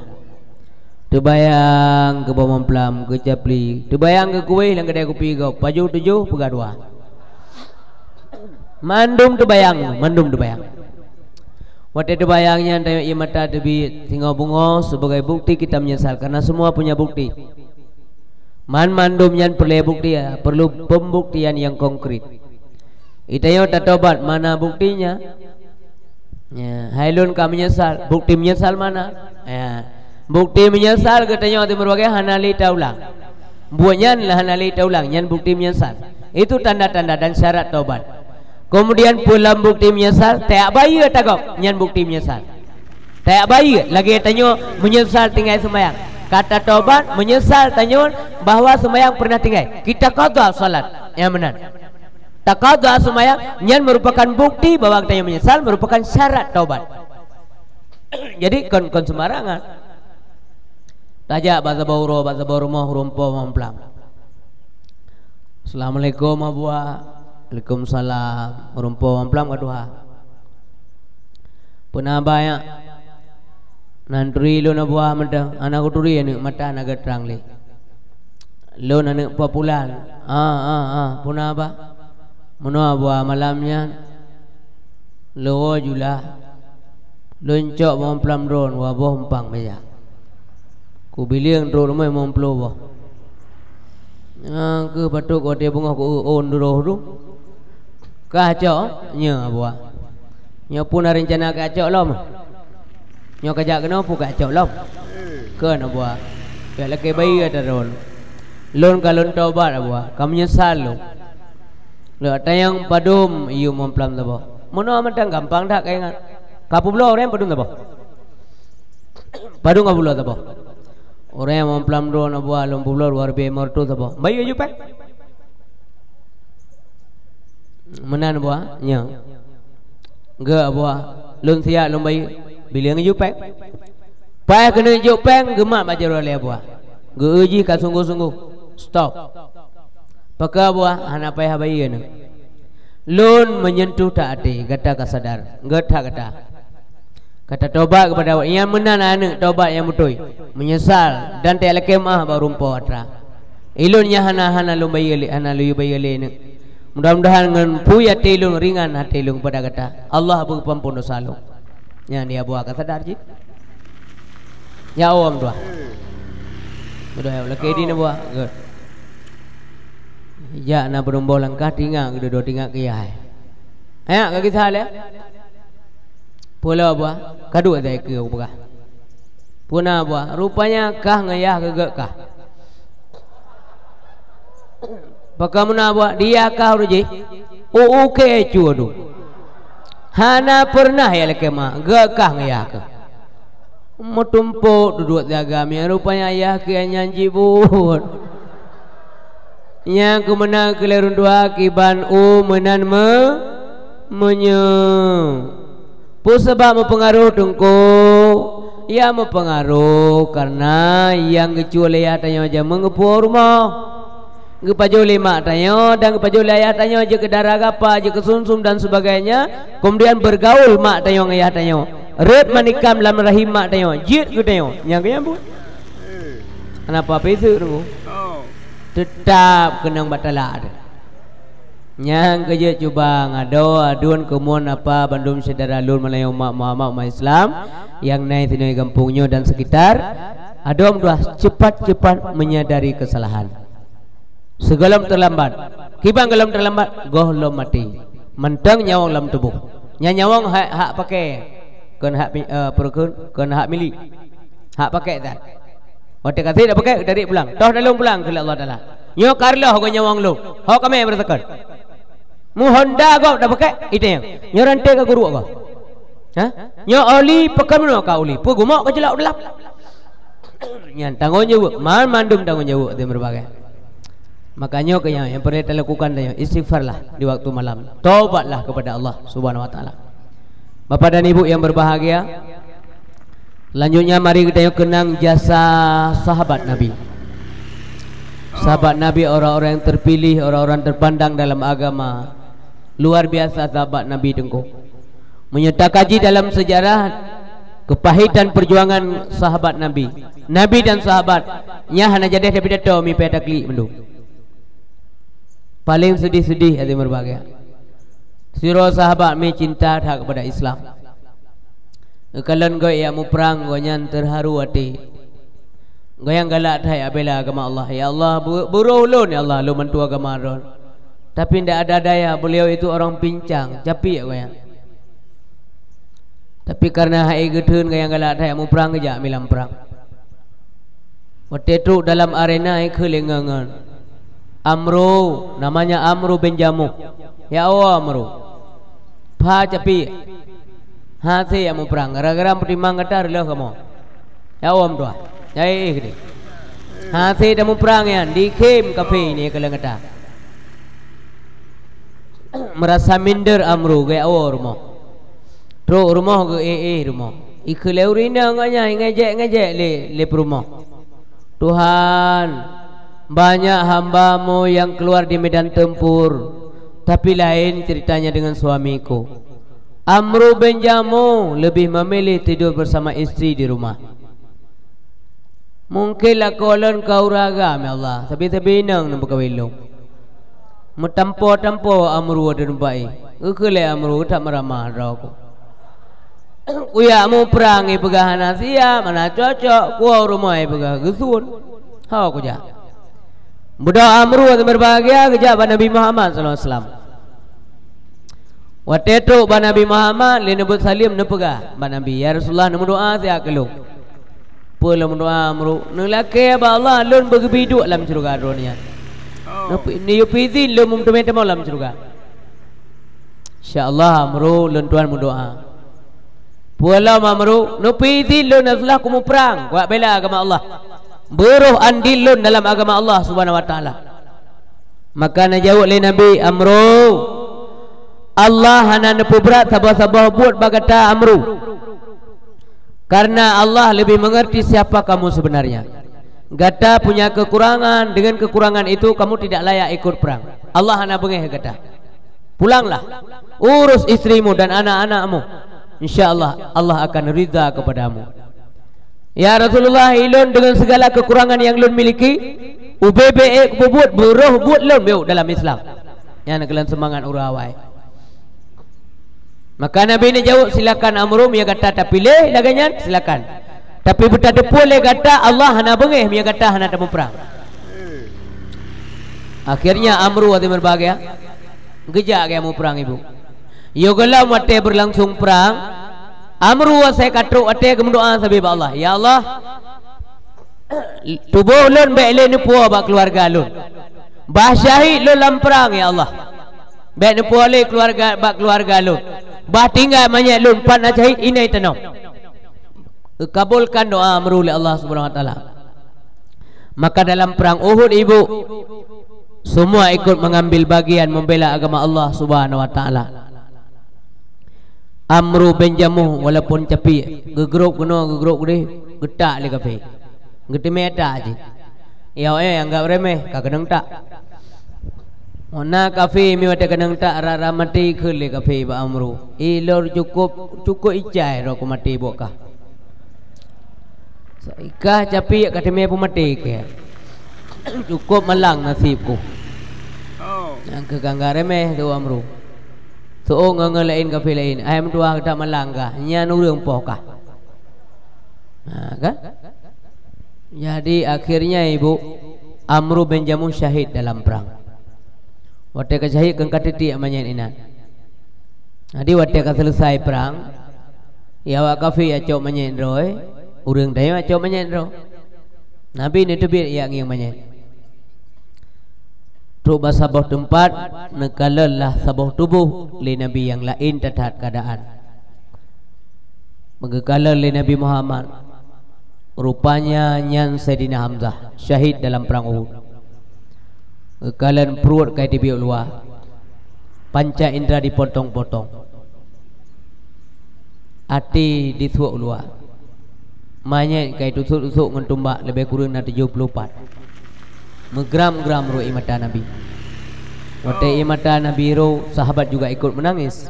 Teubayang keu boh mamplam, keu capli. Teubayang keu kueh lam keudai kupi gob. Pajoh tujoh, peugah dua. Mandum teubayang, mandum teubayang. Watée teubayang nyan, tanyoe ié mata teubiet, singoh beungoh, sebagai bukti kita menyesal, karena semua punya bukti. Man mandum nyan peureulée bukti, ya, perlu pembuktian yang konkret. Itanyoe tatobat, mana buktinya? Ya, hai lôn ka menyesal, bukti menyesal mana? Ya. Bukti menyesal geutanyoe di meureubagai hana lé taulang. Buet nyan lah hana lé taulang, nyan bukti menyesal. Itu tanda-tanda dan syarat taubat. Kemudian peue lom bukti menyesal, tajak bayeue tagob, nyan bukti menyesal. Tajak bayeue, lagée tanyoe menyesal tinggai seumayang. Ka tatobat, menyesal tanyoe bahwa seumayang pernah tinggai. Kita qadha salat, nyang meunan. Taqadha seumayang, nyan merupakan bukti bahwa tanyoe menyesal, merupakan syarat taubat. Jadi kon, kon sembarangan. Tajak bak saboh uroe, bak saboh rumoh, ureuëng po mamplam. "Assalamualaikum, Abuwa." "Waalaikumsalam." Ureuëng po mamplam ka tuha. "Peue na, Ba, nyak?" "Nan turi lôn, Abuwa, mantong." "Hana kuturi, aneuëk, mata hana geutrang lé." "Lôn aneuëk Pak Pulan." "Ah, ah, ah, peue na, Ba?" "Meunoe, Abuwa, malam nyan lôn woe jula, lôn cok bak mamplam droen dua boh umpang meuja. Kubiléng trok rumoh limong ploh boh. Nyang keuh patôt watée beungoh ku-eu ôn duroh tu." "Kah cok?" "Nyoe, Abuwa." "Nyoe peue na reuncana kacok lom? Nyoe kajak keunoe peue kacok lom?" "Kon, Abuwa, pih lakée bayeue atra droen. Lôn ka lôn taubat, Abuwa, ka meunyeusal lôn. Lôn tanyong padum yue mamplam saboh." "Meunoe mantong gampang that kaingat. Ka peubloe ureuëng padum saboh?" "Padum ka peubloe saboh?" "Ureuëng mamplam droen, Abuwa, lôn peubloe dua ribée limong ratus saboh." "Bayeue ju péng?" "Meunan, Abuwa, nyoe." "Geu, Abuwa, lôn siap lôn bayeue." Biléng jijok péng. Paih keuneuk jijok péng, geumat bak jaroe lé Abuwa. Geu-eu jih ka sunggoh-sunggoh. Stop. "Pakon, Abuwa, hana payah bayeue nyoe? Lôn meunyentuh that até, gata ka sadar. Gét that gata. Ka tatobat keupada Allah." Nyang meunan aneuëk tobat nyang beutôi, meunyeusal, dan tajak lakée meuáh bak ureuëng po atra. "Ilôn nyan hana, hana lôn bayeue lé, hana lôn bayeue lé, neuk. Mudah-mudahan ngon phui até lôn, ringan até lôn keupada gata. Allah beupeuampôn desya lôn." Nyan di Abuwa ka sadar cit. Ya Allah, meutuah. Meutuah, ya Allah. Lakée di Abuwa. Gét. Jak na padum boh langkah, tingat geududoe, tingat keu yah. Nyak, ka gisa lé? Peue lom, Abuwa? Ka duek asai keue, peugah. "Peue na, Abuwa?" "Rupanya kah ngon yah keuh gét kah." "Pakon meunan, Abuwa? Di yah kah ureuëng jih?" "U-u keu cue du. Hana peureunah jak lakée meuáh, gét kah ngon yah keuh." Meutumpôk duduek siagam nyan, rupanya yah keuh nyan jibuet. Nyang keu meunan keu lhée ureuëng dua kiban u meunan me-, meunyoe. Peue sabab meupeungaroh, Teungku? Ya meupeungaroh kareuna nyang geucue lé yah tanyoe jameun geupuwoe rumoh. Geupajoh lé mak tanyoe dan geupajoh lé ayah tanyoe jeuet keu dara gapa, jeuet keu sumsum dan sebagainya, kemudian bergaul mak tanyoe ngon ayah tanyoe. Rhot manikam lam rahim mak tanyoe, jeuet keu tanyoe. Nyang keu nyan buet. Kenapa peue Teungku? Teutap keunong bak talak teuh. Nyang keu jeuet cuba ngadoe aduen keu mon apa bandum syedara lôn meulayeue umat Muhammad, umat Islam nyang na sinoe gampông nyoe dan sekitar. Adoe meutuah cepat-cepat menyadari kesalahan. Sigohlom teulambat. Kiban gohlom teulambat, gohlom maté. Mantong nyawöng lam tuboh. Nyan nyawöng hak, hak paké. Kon hak pi-, eh, peureukeun, kon hak milék. Hak paké that. Watée ka sép tapaké, tarék pulang. Toh talôn pulang, kheun lé Allah Taala. Nyoe ka reuloh goe nyawöng lôn. Ho kamé beureusakan. Meuhonda gob tapaké, itée. Nyoe ranté ka geuruek goe. Ha? Nyoe oli, pakon meunoe ka oli. Peue gumok ka jeulak u dalam. Nyan tanggong jaweueb, man mandum tanggong jaweueb di meureubagai. Makanya keu nyan, nyang peureulée talakukan tanyoe, istighfarlah di waktu malam. Tobatlah kepada Allah Subhanahu wa Taala. Bapak dan Ibu yang berbahagia, selanjutnya mari kita yuk kenang jasa sahabat Nabi. Sahabat Nabi orang-orang yang terpilih, orang-orang terpandang dalam agama. Luar biasa sahabat Nabi Teungku. Meunyoe takaji dalam sejarah kepahitan perjuangan sahabat Nabi, Nabi dan sahabat, nyan hana jadeh tapi tato mipée taklik mandum. Paleng seudeh-seudeh hati meureubagai. Sidroe sahabat mi cinta that keupada Islam. Geukalon gob jak muprang, gobnyan teuharu até. Gobnyan galak that jak bela agama Allah. "Ya Allah, beu-, beuroh ulôn, ya Allah, lôn bantu agama Droen. Tapi ndak ada daya, beliau itu orang pincang," capiek gobnyan. Tapi kareuna hase geutheun gobnyan galak that jak muprang, geujak milam prang. Watée trok dalam arena, ikheun lé ngon-ngon, "Amru, namanya Amru bin Jamuh." "Ya Allah, Amru." "Pha capiek?" "Hase jak muprang, gara-gara meutimang gata reuloh kamoe." "Ya Allah, meutuah." "Jai éh keudeh." "Hase tamuprang nyan, dikhém kafé nyoe keu lôn gata." Meurasa minder Amru, geujak woe rumoh. Trok rumoh, geuéh-éh rumoh. Ikheun lé ureueng inong gobnyan, ingejek-ngejek lé, lé peurumoh. "Tuhan, banyak hamba-Mu yang keluar di medan tempur, tapi lain ceritanya dengan suamiku. Amru bin Jamuh lebih memilih tidur bersama istri di rumah." Mungken lakoe lôn ka ureueng agam, ya Allah, sabe-sabe inong neumeukawen lom. Meutampo-tampo Amru ateueh teumpat jih. Geukheun lé Amru, "That meuramah droe ku. Kujak muprang ipeugah hana siap, hana cocok, kuwoe rumoh ipeugah geusuet. Ho kujak." Beudôh Amru nyang berbahagia geujak bak Nabi Muhammad sallallahu alaihi wasallam. Watée trok bak Nabi Muhammad, lé neubeuet saleuem neupeugah bak Nabi, "Ya Rasulullah, neumeudoá siat keu lôn." "Peue lôn meudoá, Amru?" "Neulakée bak Allah lôn beugeubri duek lam syeuruga droeneuh nyan. Neupi-, neuyue peuizin lôn meuteumé tamong lam syeuruga." "Insya Allah, Amru, lôn tuan meudoá." "Peue lom, Amru?" "Neupeuizin lôn, ya Rasulullah, kumuprang, kujak bela agama Allah. Beuroh andil lôn dalam agama Allah Subhanahu wa Taala." Maka neujaweueb lé Nabi, "Amru, Allah hana neupeubrat saboh-saboh buet bak gata, Amru. Karena Allah lebih mengerti siapa kamu sebenarnya. Gata punya kekurangan, dengan kekurangan itu kamu tidak layak ikut perang. Allah hana beungéh gata. Pulanglah, urus istrimu dan anak-anakmu. Insya Allah, Allah akan ridha kepadamu." "Ya Rasulullah, ilôn dengan segala kekurangan yang lôn miliki, ubé-bé ék peubuet, beuroh buet lôn bacut dalam Islam." Nyan keuh lôn seumangat uroe awai. Maka Nabi neujaweueb, "Silakan Amru, meunyoe gata tapiléh lagée nyan, silakan. Tapi beutateupeu lé gata, Allah hana beungéh meunyoe gata hana tamuprang." Akhirnya Amru watée meubahagia, geujak geuh muprang ibu. Yoh gohlom watée beurlangsong prang, Amru asai ka trok watée geumeudoá sabe bak Allah, "Ya Allah, tuboh lôn bék lé neupuwoe bak keuluwarga lôn. Bah syahid lôn lam prang, ya Allah. Bék neupuwoe lé keuluwarga, bak keuluwarga lôn. Bah tinggai manyét lôn, pat na syahid inai tanoh." Geukabulkan doá Amru lé Allah Subhanahu wa Taala. Maka dalam perang Uhud, ibu, semua ikut mengambil bagian membela agama Allah Subhanahu wa Taala. Amru bin Jamuh walaupun capiek, geugrôp keunoe, geugrôp keudeh, geutak lé kafé. Geuteumé ata jih. Awaknyan anggab remeh, ka keunong tak. Meunan kafé mi watée keunong tak, rara maté kheun lé kafé bak Amru, "Ilôn cukôp, cukôp icai droe keu maté buet kah. Kah capiek ka teumé peumaté keu. Cukôp malang naseb ku." Nyang keu ka anggab remeh tu Amru. Seuôh ngon-ngon laén kafé laén, "Hai meutuah, gata malang kah? Nyan ureuëng poh kah?" Ha, kan? Jadi, akhirnya, ibu, Amru bin Jamuh syahid dalam perang. Watée ka syahid, keu ka teutiek manyét inan. Jadi, watée ka seuleusai prang, awak kafé acok manyét droe, ureuëng tanyoe acok manyét droe. Nabi neuteubiet jak ngieng manyét. Trok bak saboh teumpat, neukalon lah saboh tuboh lé Nabi nyang laén that-that keuadaan. Geukalon lé Nabi Muhammad, rupanya nyan Saidina Hamzah, syahid dalam prang Uhud. Geukalon pruet ka iteubiet u luwa, panca indra dipontong-pontong. Até disuek u luwa. Manyét ka itusok-tusok ngon tumbak leubeh kureueng na tujoh ploh pat. Meugram-gram rhot ié mata Nabi. Watée ié mata Nabi rhot, sahabat juga ikut menangis.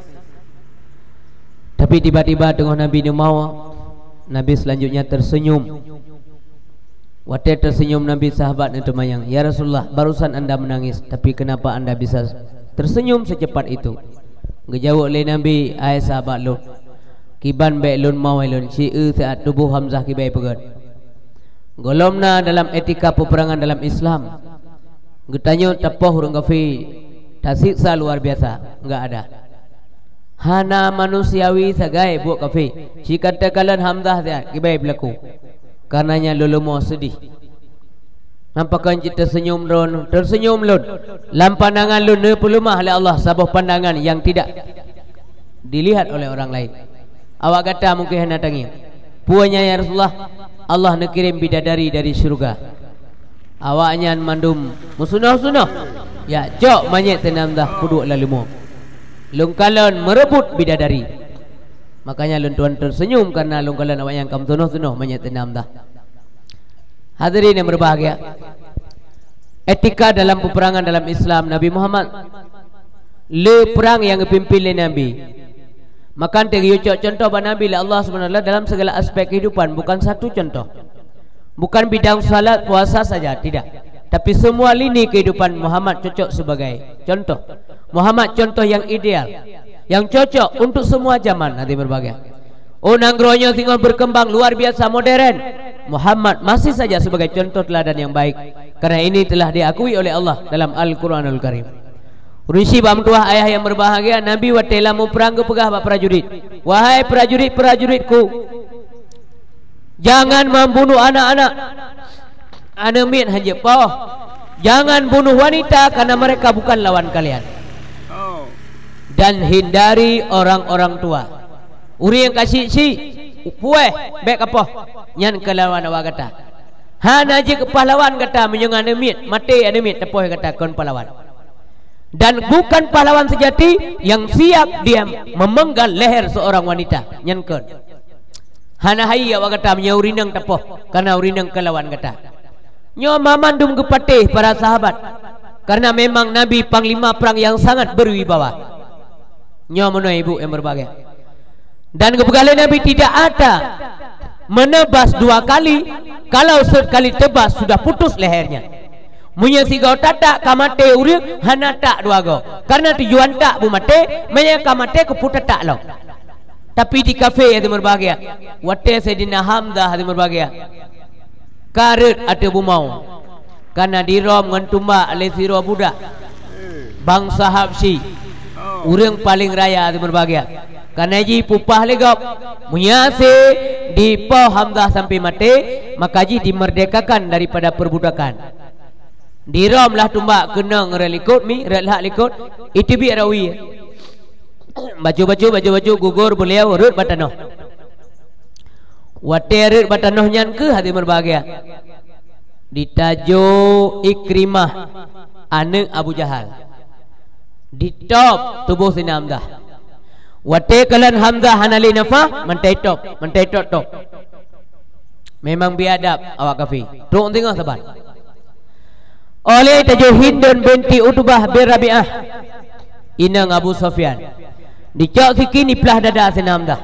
Tapi tiba-tiba teungoh Nabi neumawa, Nabi selanjutnya tersenyum. Watée tersenyum Nabi, sahabat neuteumanyong, "Ya Rasulullah, barusan Anda menangis, tapi kenapa Anda bisa tersenyum secepat itu?" Geujaweueb lé Nabi, "Hai sahabat lôn, Kiban bék lôn mawai lôn sieu siat tuboh Hamzah kibai peugét. Gohlom na dalam etika peperangan dalam Islam. Geutanyoe tapoh ureuëng kafé tasiksa luar biasa, enggak ada. Hana manusiawi sagai buet kafé. Sikatekalon Hamzah siat kibai beulaku. Karenanya lôn leumo seudeh. Nyan pakon cit teuseunyum lôn, teuseunyum lôn. Lam pandangan lôn neupeuleumah lé Allah saboh pandangan nyang tidak dilihat oleh orang lain. Awak gata mungken hana tangieng. Peue nyan, ya Rasulullah? Allah neukirém bidadari dari syeuruga. Awaknyan mandum meusunoh-sunoh. Ya, cok manyét Saidina Hamzah peuduek lam leumo. Lôn kalon meureubot bidadari. Makanya lôn tuan teuseunyum karena lôn kalon awaknyan ka meusunoh-sunoh manyét Saidina Hamzah. Hadirin yang berbahagia, etika dalam peperangan dalam Islam, Nabi Muhammad le perang nyang geupimpin lé Nabi. Maka teuh geuyue cok contoh bak Nabi lé Allah Subhanahu wa Taala dalam segala aspek kehidupan, bukan satu contoh. Bukan bidang salat, puasa saja, tidak. Tapi semua lini kehidupan Muhammad cocok sebagai contoh. Muhammad contoh yang ideal, yang cocok untuk semua zaman, hadirin berbahagia. Oh, nanggroe nyoe singoh berkembang luar biasa modern. Muhammad masih saja sebagai contoh teladan yang baik, karena ini telah diakui oleh Allah dalam Al-Quranul Karim. Ureuëng syiek bak meutuwah ayah yang berbahagia, Nabi watée lam muprang geupeugah bak prajurit, "Wahai prajurit-prajuritku, jangan membunuh anak-anak, aneuk miet hanjeuet poh. Jangan bunuh wanita, karena mereka bukan lawan kalian. Dan hindari orang-orang tua." Ureuëng nyang ka syiek-syiek, puéh, bék kapoh, nyan keu lawan awak gata. Hana jeuet keu pahlawan gata meunyoe aneuk miet, maté aneuk miet tapoh gata kon pahlawan. Dan bukan pahlawan sejati yang siap dia memenggal leher seorang wanita, nyan kon. Hana hai awak gata meunyoe ureuëng inong tapoh, karena ureuëng inong keu lawan gata. Nyoe mamandum geupatéh para sahabat, karena memang Nabi panglima perang yang sangat berwibawa. Nyoe meunoe ibu yang berbahagia. Dan geupeugah lé Nabi, "Tidak ada menebas dua kali, kalau sekali tebas sudah putus lehernya." Meunyoe sigoe tatak ka maté ureuëng, hana tak dua goe. Karena tujuan tak beumaté, meunyoe ka maté keupeue tatak lom. Tapi di kafé hadirin berbahagia, watée Saidina Hamzah hadirin berbahagia, ka rhot ateueh bumoe. Kana di Rom ngon tumbak lé sidroe budak bansa Habsyi, ureuëng paleng raya hadirin berbahagia. Kana jih pupah lé gob, meunyoe hase dipoh Hamzah sampai maté, maka jih dimerdekakan daripada perbudakan. Di Rom lah tumbak keunong rot likot mi, rot lhak likot, iteubiet rawi. Bacut-bacut, bacut-bacut gugur beuliau rhot bak tanoh. Watée rhot bak tanoh nyan kheueh hadirin berbahagia, ditajo Ikrimah, aneuk Abu Jahal. Ditôb tuboh Saidina Hamzah. Watée kalon Hamzah hana lé nafah, mantong itôb, mantong itôb-tôb. Memang biadab awak kafé. Trok singoh saban. Óh lheueh tajo Hindun binti Utbah bin Rabi'ah, inong Abu Sufyan. Dicok sikin diplah dada Saidina Hamzah.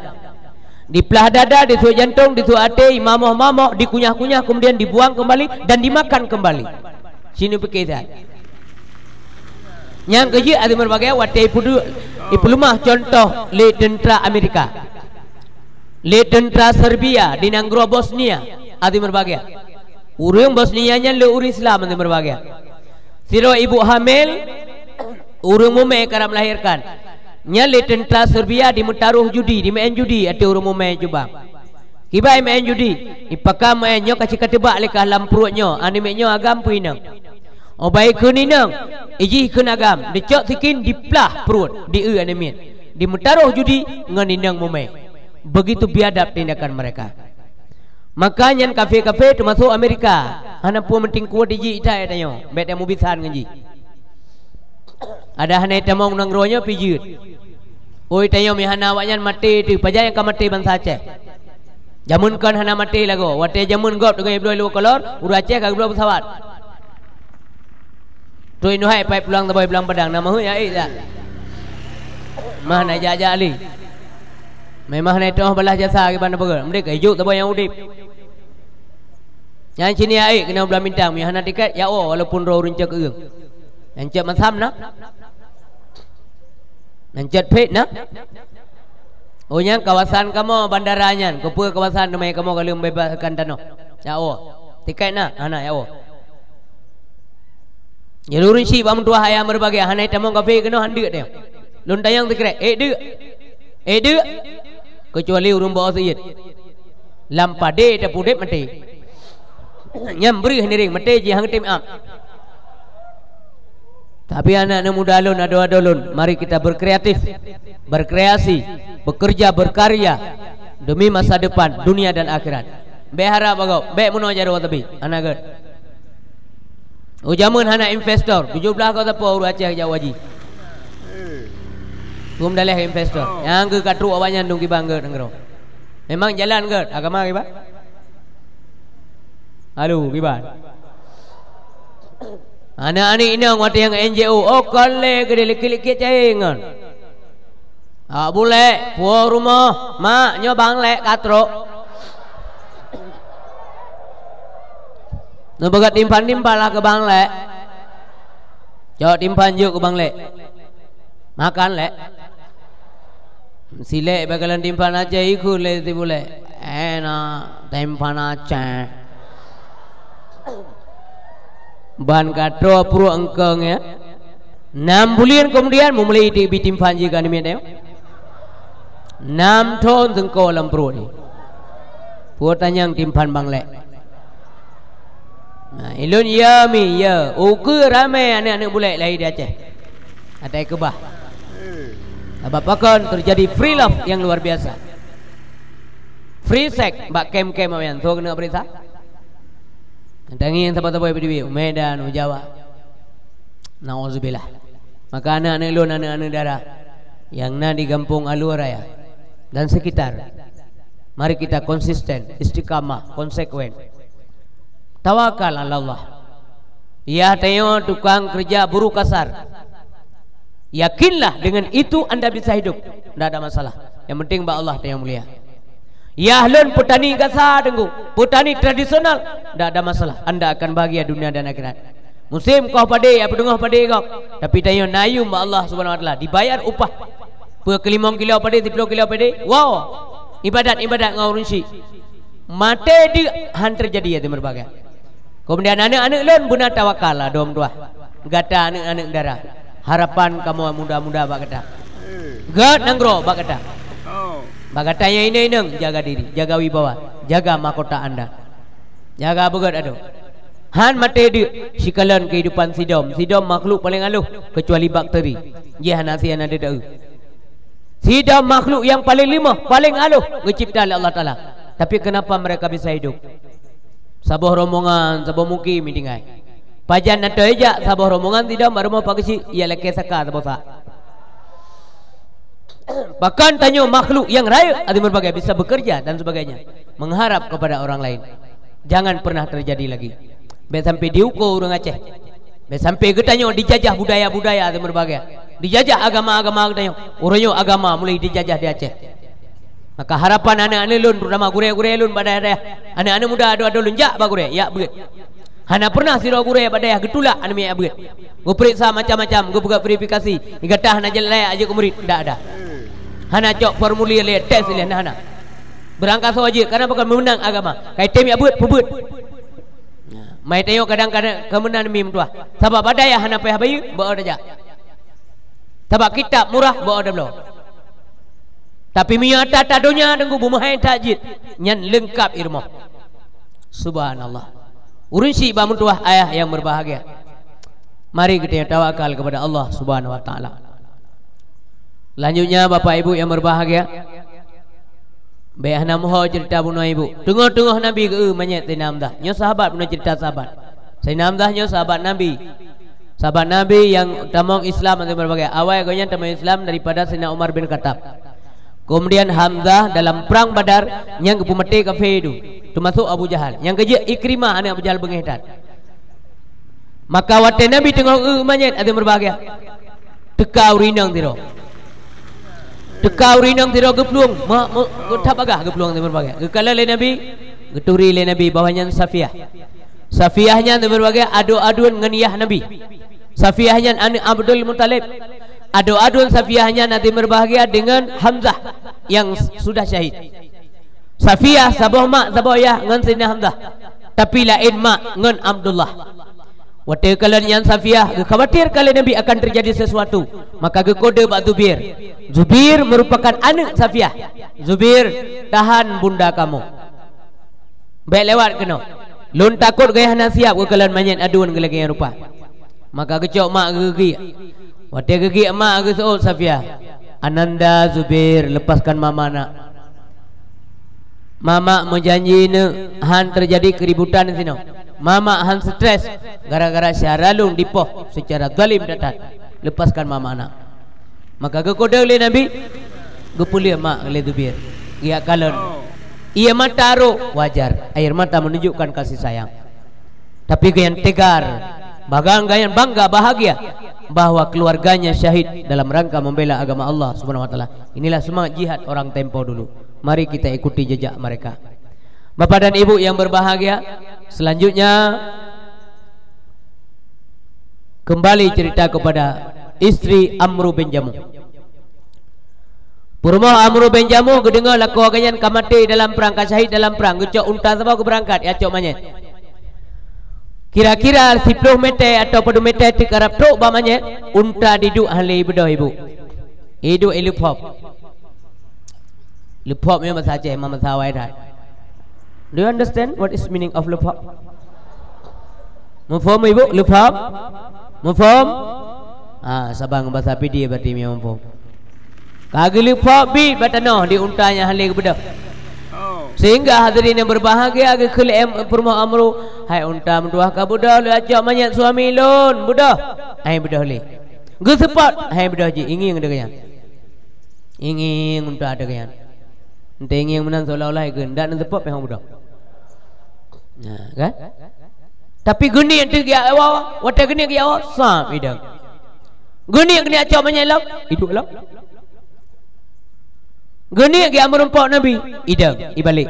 Diplah dada, disuet jantong, disuet até, imamoh-mamoh, dikunyah-kunyah, kemudian dibuang kembali dan dimakan kembali. Sineuk pike that. Nyang keujeuet hadirin berbahagia, watée ipeudu-, ipeuleumah contoh lé teuntra Amerika. Lé teuntra Serbia di nanggroe Bosnia, hadirin berbahagia. Ureuëng Bosnia nyan le ureuëng Islam, hadirin berbahagia. Sidroe ibu hamil, ureuëng mumé karab melahirkan. Nyan lé teuntra Serbia dimeutaroh judi, dimeu'en judi ateueh ureuëng mumé jubang. Kiban meu'en judi, ipaka meu'en nyoe ka cit ka teubak lé kah lam pruet nyoe, aneuk miet nyoe agam peue inong. Óh ban ikheun inong, ijih ikheun agam, dicok sikin diplah pruet, dieu aneuk miet. Dimeutaroh judi ngon inong mumé. Begitu biadab tindakan mereka. Maka nyan kafé-kafé teumasok Amerika, hana peue meutingkue jih ita tanyoe, bék tamubisan ngon jih. Ada hana tamong nanggroe nyoe pih jeuet. Oi, tanyoe meuhana awaknyan maté teuh, pajan nyang ka maté bansa Aceh. Jameun kon hana maté lagoe, watée jameun gob teungoh bloe lé kolor, ureuëng Aceh ka geubloe pesawat. Trok inuhai pai pulang saboh i Blang Padang, na meuheuet ya ék dak? Mah na jak-jak lé. Memang na teuoh balah jasa kiban na peugah, meudik ka ijok saboh nyang udeb. Nyang cini ya ék keunoe Blang Bintang, meuhana tiket ya, oh, walaupun droe ureuëng cok ureuëng. Nyang cok masam na. Nyang cok phet na. Oh, nyan kawasan kamoe bandara nyan. Keupeue kawasan teumé kamoe ka lheueh bebaskan tanoh? Ya Allah. Tiket na? Hana, ya Allah. Jadi ureuëng syiek bak meutuah ayah meureubagia, hana tamong kafé keunoe han deuk teuh. Lôn tanyong sikrek, "Eh, deuk? Eh, deuk?" Keucuali ureuëng bak syiek. Lam padé tapeuudép maté. Nyang breuh niring maté jih han tem am. Tapi anak-anak muda lôn, adoe-adoe lôn, mari kita berkreatif, berkreasi, bekerja, berkarya demi masa depan dunia dan akhirat. Bék harab bak gob, bék meunoe jaroe tabi, hana gét. U jameun hana investor, tujoh blaih goe sapo ureuëng Aceh jak haji. Hom daleh investor. Nyang keu ka trok awaknyan dong kiban gét nanggroe. Memang jalan gét, agama kiban? Alu, kiban? Aneuk-aneuk inong watée nyang N G O, oh, kon lé geudeh likit-likit cai ngon. Ak bulek, puwoe rumoh, "Mak, nyoe Bang Lek ka trok." Neupeugah timphan-timphan lah keu Bang Lek. Cok timphan jok keu Bang Lek. Makan, Lek. Silek bak kalon timphan Aceh ikheun lé si bulek. Enak, timphan Aceh. Ban ka trok pruek eungkong, ya. Nam buleuen keumudian, meumulai iti bi timphan jih ka namiet, ya. Nam thon seungko lam pruet jih. Peue tanyong timphan Bang Lek. Nah, ilôn ya mi, ya. Ukeue ramé aneuk-aneuk bulek lahé di Aceh. Atai keubah. Sabab pakon teujadi free love nyang luar biasa. Free sex bak kem-kem awaknyan. Soe keuneuk peuriksa? Tangieng saboh-saboh bidui, u Medan, u Jawa. Nauzubillah. Maka aneuk-aneuk lôn, aneuk-aneuk dara nyang na di gampông Alue Raya dan sekitar, mari kita konsisten, istiqamah, konsekuen. Tawakal ala Allah. Yah tanyoe tukang keureuja buruh kasar. Yakinlah dengan itu anda bisa hidup. Ndak ada masalah. Yang penting bak Allah tanyoe mulia. Yah lôn peutani gasa, Teungku, peutani tradisional, ndak ada masalah. Anda akan bahagia dunia dan akhirat. Musém koh padé, ya peuteungoh padé gob. Tapi tanyoe na yuem bak Allah Subhanahu wa Taala, dibayar upah. Peue keu limong kilo padé, siploh kilo padé? Wow. Ibadat-ibadat ngon ureuëng syiek. Maté deuk han teujadi, ya, teuma bagaih. Keumudian aneuk-aneuk lôn beuna tawakal lah dom tuah. Gata aneuk-aneuk dara, harapan kamoe muda-muda bak gata. Gét nanggroe bak gata. Bak gata nyang inong-inong, jaga diri, jaga wibawa, jaga mahkota anda. Jaga beugét adoe. Han maté deuk, sikalon keuhidupan sidom. Sidom makhluk paleng aloh, keucuali bakteri. Jih hana sie hana deudaeu. Sidom makhluk nyang paleng leumoh, paleng aloh geucebta lé Allah Taala. Tapi kenapa mereka bisa hidup? Saboh rombongan, saboh mukim tinggai. Pajan na toe jak saboh rombongan sidom bak rumoh Pak Geuchik, ya lakée saka saboh sak. Pakon tanyoe makhluk nyang rayeuk, até meureubagai bisa bekerja dan sebagainya, mengharap kepada orang lain. Jangan pernah terjadi lagi. Bék sampai diuko ureuëng Aceh. Bék sampai geutanyoe dijajah budaya-budaya dan berbagai. Dijajah agama-agama geutanyoe. Uroe nyoe agama mulai dijajah di Aceh. Maka harapan aneuk-aneuk lôn, terutama gurée-gurée lôn bak dayah-dayah, aneuk-aneuk muda adoe-adoe lôn jak bak gurée, yak beuet. Hana pernah sidroe gurée bak dayah geutulak aneuk miet yak beuet. Geupeuriksa macam-macam, geupeugah verifikasi, gata hana jeuet layak jeuet keu murit, ndak ada. Hana cok formulir lé, tes lé, hana, hana. Beurangkasoe jeuet, karena pakon meumeunang agama. Kai tem yak beuet, peubeuet. Nah, mai tanyoe kadang-kadang keu meunan mi meutuah. Sabab bak dayah hana payah bayeue, beu tajak. Sabab kitab murah, beu tabloe. Tapi meunyoe ata-ata donya Teungku, beumeuhai that jeuet, nyan leungkap i rumoh. Subhanallah. Ureuëng syiek bak meutuah ayah nyang berbahagia. Mari geutanyoe tawakal kepada Allah Subhanahu wa Taala. Lanjutnya, Bapak Ibu yang berbahagia, bék hana meuho ceurita bunoe ibu. Teungoh-teungoh Nabi geu-eu manyét Saidina Hamzah. Nyoe sahabat bunoe ceurita sahabat. Saidina Hamzah nyoe sahabat Nabi. Sahabat Nabi nyang tamong Islam atau berbagai. Awai gobnyan tamong Islam daripada Saidina Umar bin Khattab. Kemudian Hamzah dalam perang Badar nyang geupeumaté kafé tu, termasuk Abu Jahal. Nyang keujeuet Ikrimah aneuk Abu Jahal beungéh that. Maka watée Nabi teungoh eu manyét, até berbahagia, teuka ureuëng inong sidroe. Teuka ureuëng inong sidroe geuplueng, ma-, ma-, geutab agah geuplueng, até berbahagia. Geukalon lé Nabi, geuturi lé Nabi bahwa nyan Safiyah. Safiyah nyan, até berbahagia, adoe-adoe ngon yah Nabi. Safiyah nyan aneuk Abdul Muthalib. Aduen-aduen Safiah nyan hati berbahagia dengan Hamzah yang sudah syahid. Safiah saboh mak saboh yah ngon Saidina Hamzah, tapi laén mak ngon Abdullah. Watée kalon nyan Safiah geukhawatirkan lé Nabi akan terjadi sesuatu, maka geukode bak Zubair. Zubair merupakan aneuk Safiah. "Zubair, tahan bunda kamu. Bék lewat keunoe. Lôn takot geuh hana siab geukalon manyét aduen geulagée rupa." Maka geucok mak geugiek. Watée geugiek mak geuseuôt Safiah, "Ananda Zubair, lepaskan mama nak. Mama meujanji neuk han terjadi keributan sinoe. Mama han stres gara-gara syedara lôn dipoh secara zalim that-that. Lepaskan mama nak." Maka geukode lé Nabi, geupeuleueh mak lé Zubair. Geujak kalon. Ié mata rhot, wajar. Air mata menunjukkan kasih sayang. Tapi gobnyan tegar, bahkan gobnyan bangga bahagia bahwa keluarganya syahid dalam rangka membela agama Allah Subhanahu wa Taala. Inilah semangat jihad orang tempo dulu. Mari kita ikuti jejak mereka. Bapak dan Ibu yang berbahagia, selanjutnya kembali cerita kepada istri Amru bin Jamuh. Peurumoh Amru bin Jamuh geudeungoe lakoe gobnyan ka maté dalam prang, ka syahid dalam prang, geucok unta saboh geubeurangkat, ya cok manyét. Kira-kira siploh meter atau padum meter teuk karab trok bak manyét, unta diduek hana lé beudôh ibu. Iduek ileuphob. Leuphob nyoe bahasa Aceh, memang bahasa awai that. Do you understand what is meaning of leuphob? Muphom ibu, leuphob? Muphom? Ah, saban bahasa Pidie berarti memang muphom. Ka geuleuphob bit bak tanoh di unta nyang hana lé geubeudôh. Sehingga hadirin yang berbahagia geukheun lé peurumoh Amru, "Hai unta meutuah ka beudôh, lôn acok manyét suami lôn, beudôh." Hai beudôh lé. Geuseupôt, hai beudôh jih, ingieng deungon nyan. Ingieng unta deungon nyan. Ente ingieng meunan seolah-olah ikheun, ndak neuseupôt pih hana beudôh. Nah, kan? Tapi geuniek teuk geujak awai, watée geuniek geujak awai, sab idong. Geuniek geuniek acok manyét lom, iduek lom. Geuniek geujak meurumpok Nabi, idong, ibalek.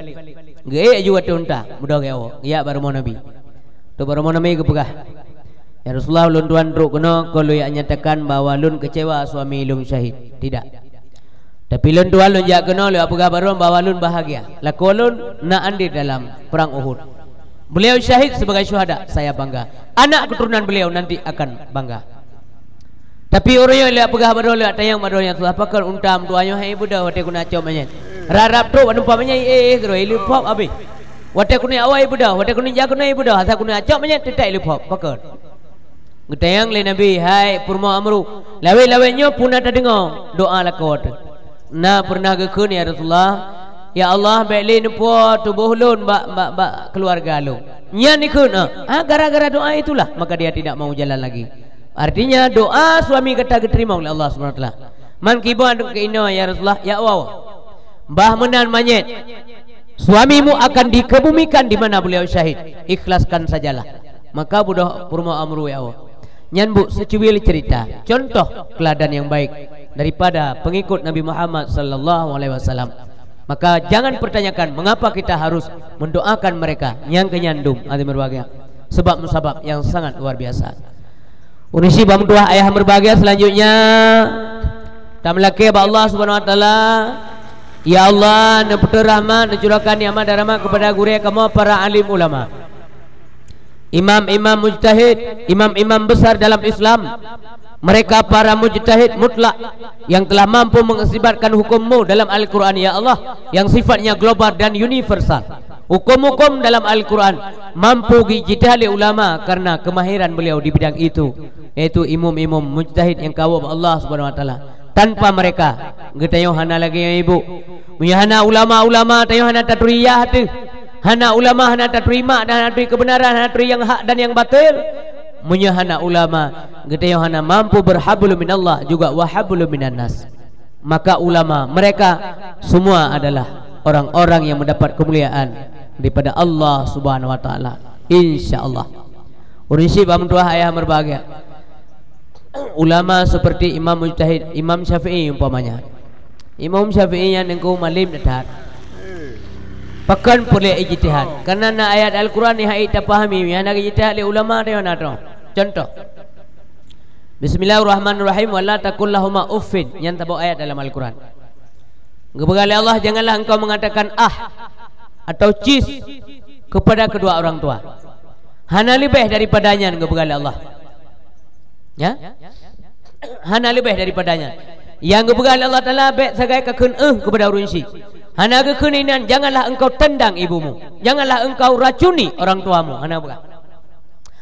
Geuék ju ateueh unta, beudôh geujak awai, geujak bak rumoh Nabi. Teuk bak rumoh Nabi geupeugah, "Ya Rasulullah, ulôn tuan trok keunoe kon lôn jak nyatakan bahwa lôn kecewa suami lôn syahid. Tidak. Tapi lôn tuan lôn jak keunoe lôn jak peugah bak droe bahwa lôn bahagia. Lakoe lôn na andé dalam perang Uhud. Beliau syahid sebagai syuhada, saya bangga. Anak keturunan beliau nanti akan bangga." Tapi ureuëng nyoe lé peugah bak droe, lé tanyong bak droe, "Ya Rasulullah, pakon unta meutuah nyoe hai beudôh watée keuneuk acok manyét? Rab-rab trok bak teumpat manyét, eh, eh, keudroe, ileuphob habéh. Watée keuneuk awai beudôh, watée keuneuk jak keunoe beudôh, asai keuneuk acok manyét teutab ileuphob. Pakon?" Geutanyong lé Nabi, "Hai peurumoh Amru, lawét-lawét nyoe peue na tadeungoe doa lakoe teuh?" "Na pernah geukheun, ya Rasulullah, 'Ya Allah, bék lé neupuwoe tuboh lôn bak, bak, bak keuluwarga lôn.'" Nyan ikheun, ah, ah, gara-gara doa itulah maka dia tidak mau jalan lagi. Artinya doa suami gata geuteurimong lé Allah Subhanahu wa Taala. Man kiban keu inoe, ya Rasulullah, ya Allah. Bah meunan manyét, suamimu akan dikebumikan di mana beliau syahid. Ikhlaskan sajalah. Maka beudôh peurumoh Amru, ya Allah. Nyan bu seucuil cerita, contoh keuladan yang baik daripada pengikut Nabi Muhammad sallallahu alaihi wasallam. Maka jangan pertanyakan mengapa kita harus mendoakan mereka nyang keu nyan dum, hadirin berbahagia. Sebab musabab yang sangat luar biasa. Ureuëng syiek bak meutuah ayah berbahagia, selanjutnya tameulakée bak Allah Subhanahu wa Taala, ya Allah, neupeutoe rahmat, neucurahkan nikmat dan rahmat kepada gurée kamoe para alim ulama. Imam-imam mujtahid, imam-imam besar dalam Islam, mereka para mujtahid mutlak yang telah mampu mengakibatkan hukum-Mu dalam Al-Quran, ya Allah, yang sifatnya global dan universal. Hukum-hukum dalam Al-Quran mampu geujitihad lé ulama karena kemahiran beliau di bidang itu, yaitu imum-imum mujtahid yang kawöm Allah Subhanahu wa Taala. Tanpa mereka, geutanyoe hana lagée nyoe ibu. Meunyoe hana ulama-ulama, tanyoe hana taturi yah teuh. Hana ulama, hana taturi mak dan hana taturi kebenaran, hana taturi nyang hak dan nyang batil. Meunyoe hana ulama, geutanyoe hana mampu berhablum minallah juga wa hablum minannas. Maka ulama mereka semua adalah orang-orang yang mendapat kemuliaan daripada Allah Subhanahu wa Taala. Insya Allah. Ureuëng syiek bak meutuah ayah berbahagia. Ulama seperti Imam Mujtahid, Imam Syafi'i umpamanya. Imam Syafi'i nyan teungku malem that. Pakon peureulée ijtihad? Karena na ayat Al-Quran nyang hana tapahami, nyang hana geujitihad lé ulama teuh na troh. Contoh. Bismillahirrahmanirrahim. "Wa la taqul lahuma uffin." Nyan saboh ayat dalam Al-Quran. Geupeugah lé Allah, "Janganlah engkau mengatakan ah atau cis kepada kedua orang tua." Hana leubeh daripada nyan geupeugah lé Allah. Ya? Hana leubeh daripada nyan. Nyang geupeugah lé Allah Taala, "Bék sagai kakheun 'eh' kepada ureuëng syiek." Hana geukheun inan, "Janganlah engkau tendang ibumu. Janganlah engkau racuni orang tuamu." Hana geupeugah.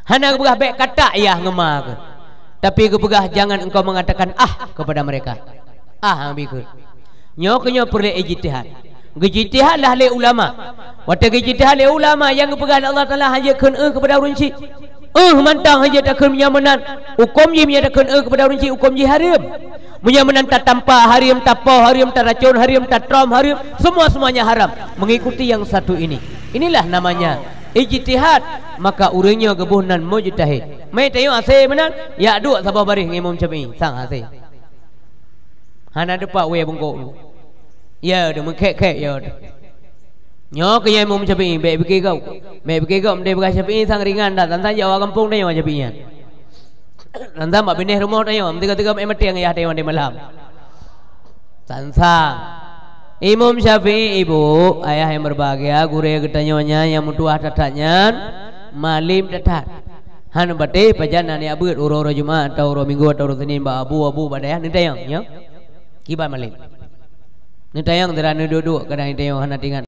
Hana geupeugah, "Bék katak yah ngon ma keuh." Tapi geupeugah, "Jangan engkau mengatakan ah kepada mereka." Ah, hana bri kheun. Nyoe keuh nyoe peureulée ijtihad. Geujitihad lah lé ulama. Watée geujitihad lé ulama, nyang geupeugah lé Allah Taala, "Hana jeuet kheun 'eh' kepada ureuëng syiek." 'Eh' mantong hana jeuet takheun, meunyoe meunan, huköm jih meunyoe takheun 'eh' kepada ureuëng syiek, huköm jih hareuem. Meunyoe meunan tatampa hareuem, tapoh hareuem, taracon hareuem, tatrom hareuem, semua-semuanya haram mengikuti yang satu ini. Inilah namanya ijtihad. Maka ureuëng nyoe geuboh nan mujtahid. Meutanyoe hase meunan, yak duek saboh baréh ngon Imam Syafi'i, sang hase. Hana teupat wée bungkôk. Ya, deuh meukhek-khek, ya, deuh. Nyoe keuh nyang Imam Syafi'i, bék pike gob. Bék pike gob, meunan peugah Syafi'i sang ringan that, sang-sang jak awak gampông tanyoe Syafi'i nyan. Sang-sang bak binéh rumoh tanyoe, meuteugah-teugah ék maté ngon ayah tanyoe di malam. Sang-sang. Imam Syafi'i, ibu, ayah yang berbahagia, gurée geutanyoe nyan nyang meutuah that-that nyan, malem that-that. Hana patéh pajan na neujak beuet uroe-uroe Jumat atau uroe Minggu atau uroe Senin bak abu-abu bak dayah neutanyong, nyoe. Kiban malem. Neutanyong, sira neuduek-duek, kadang neutanyong hana teuingat.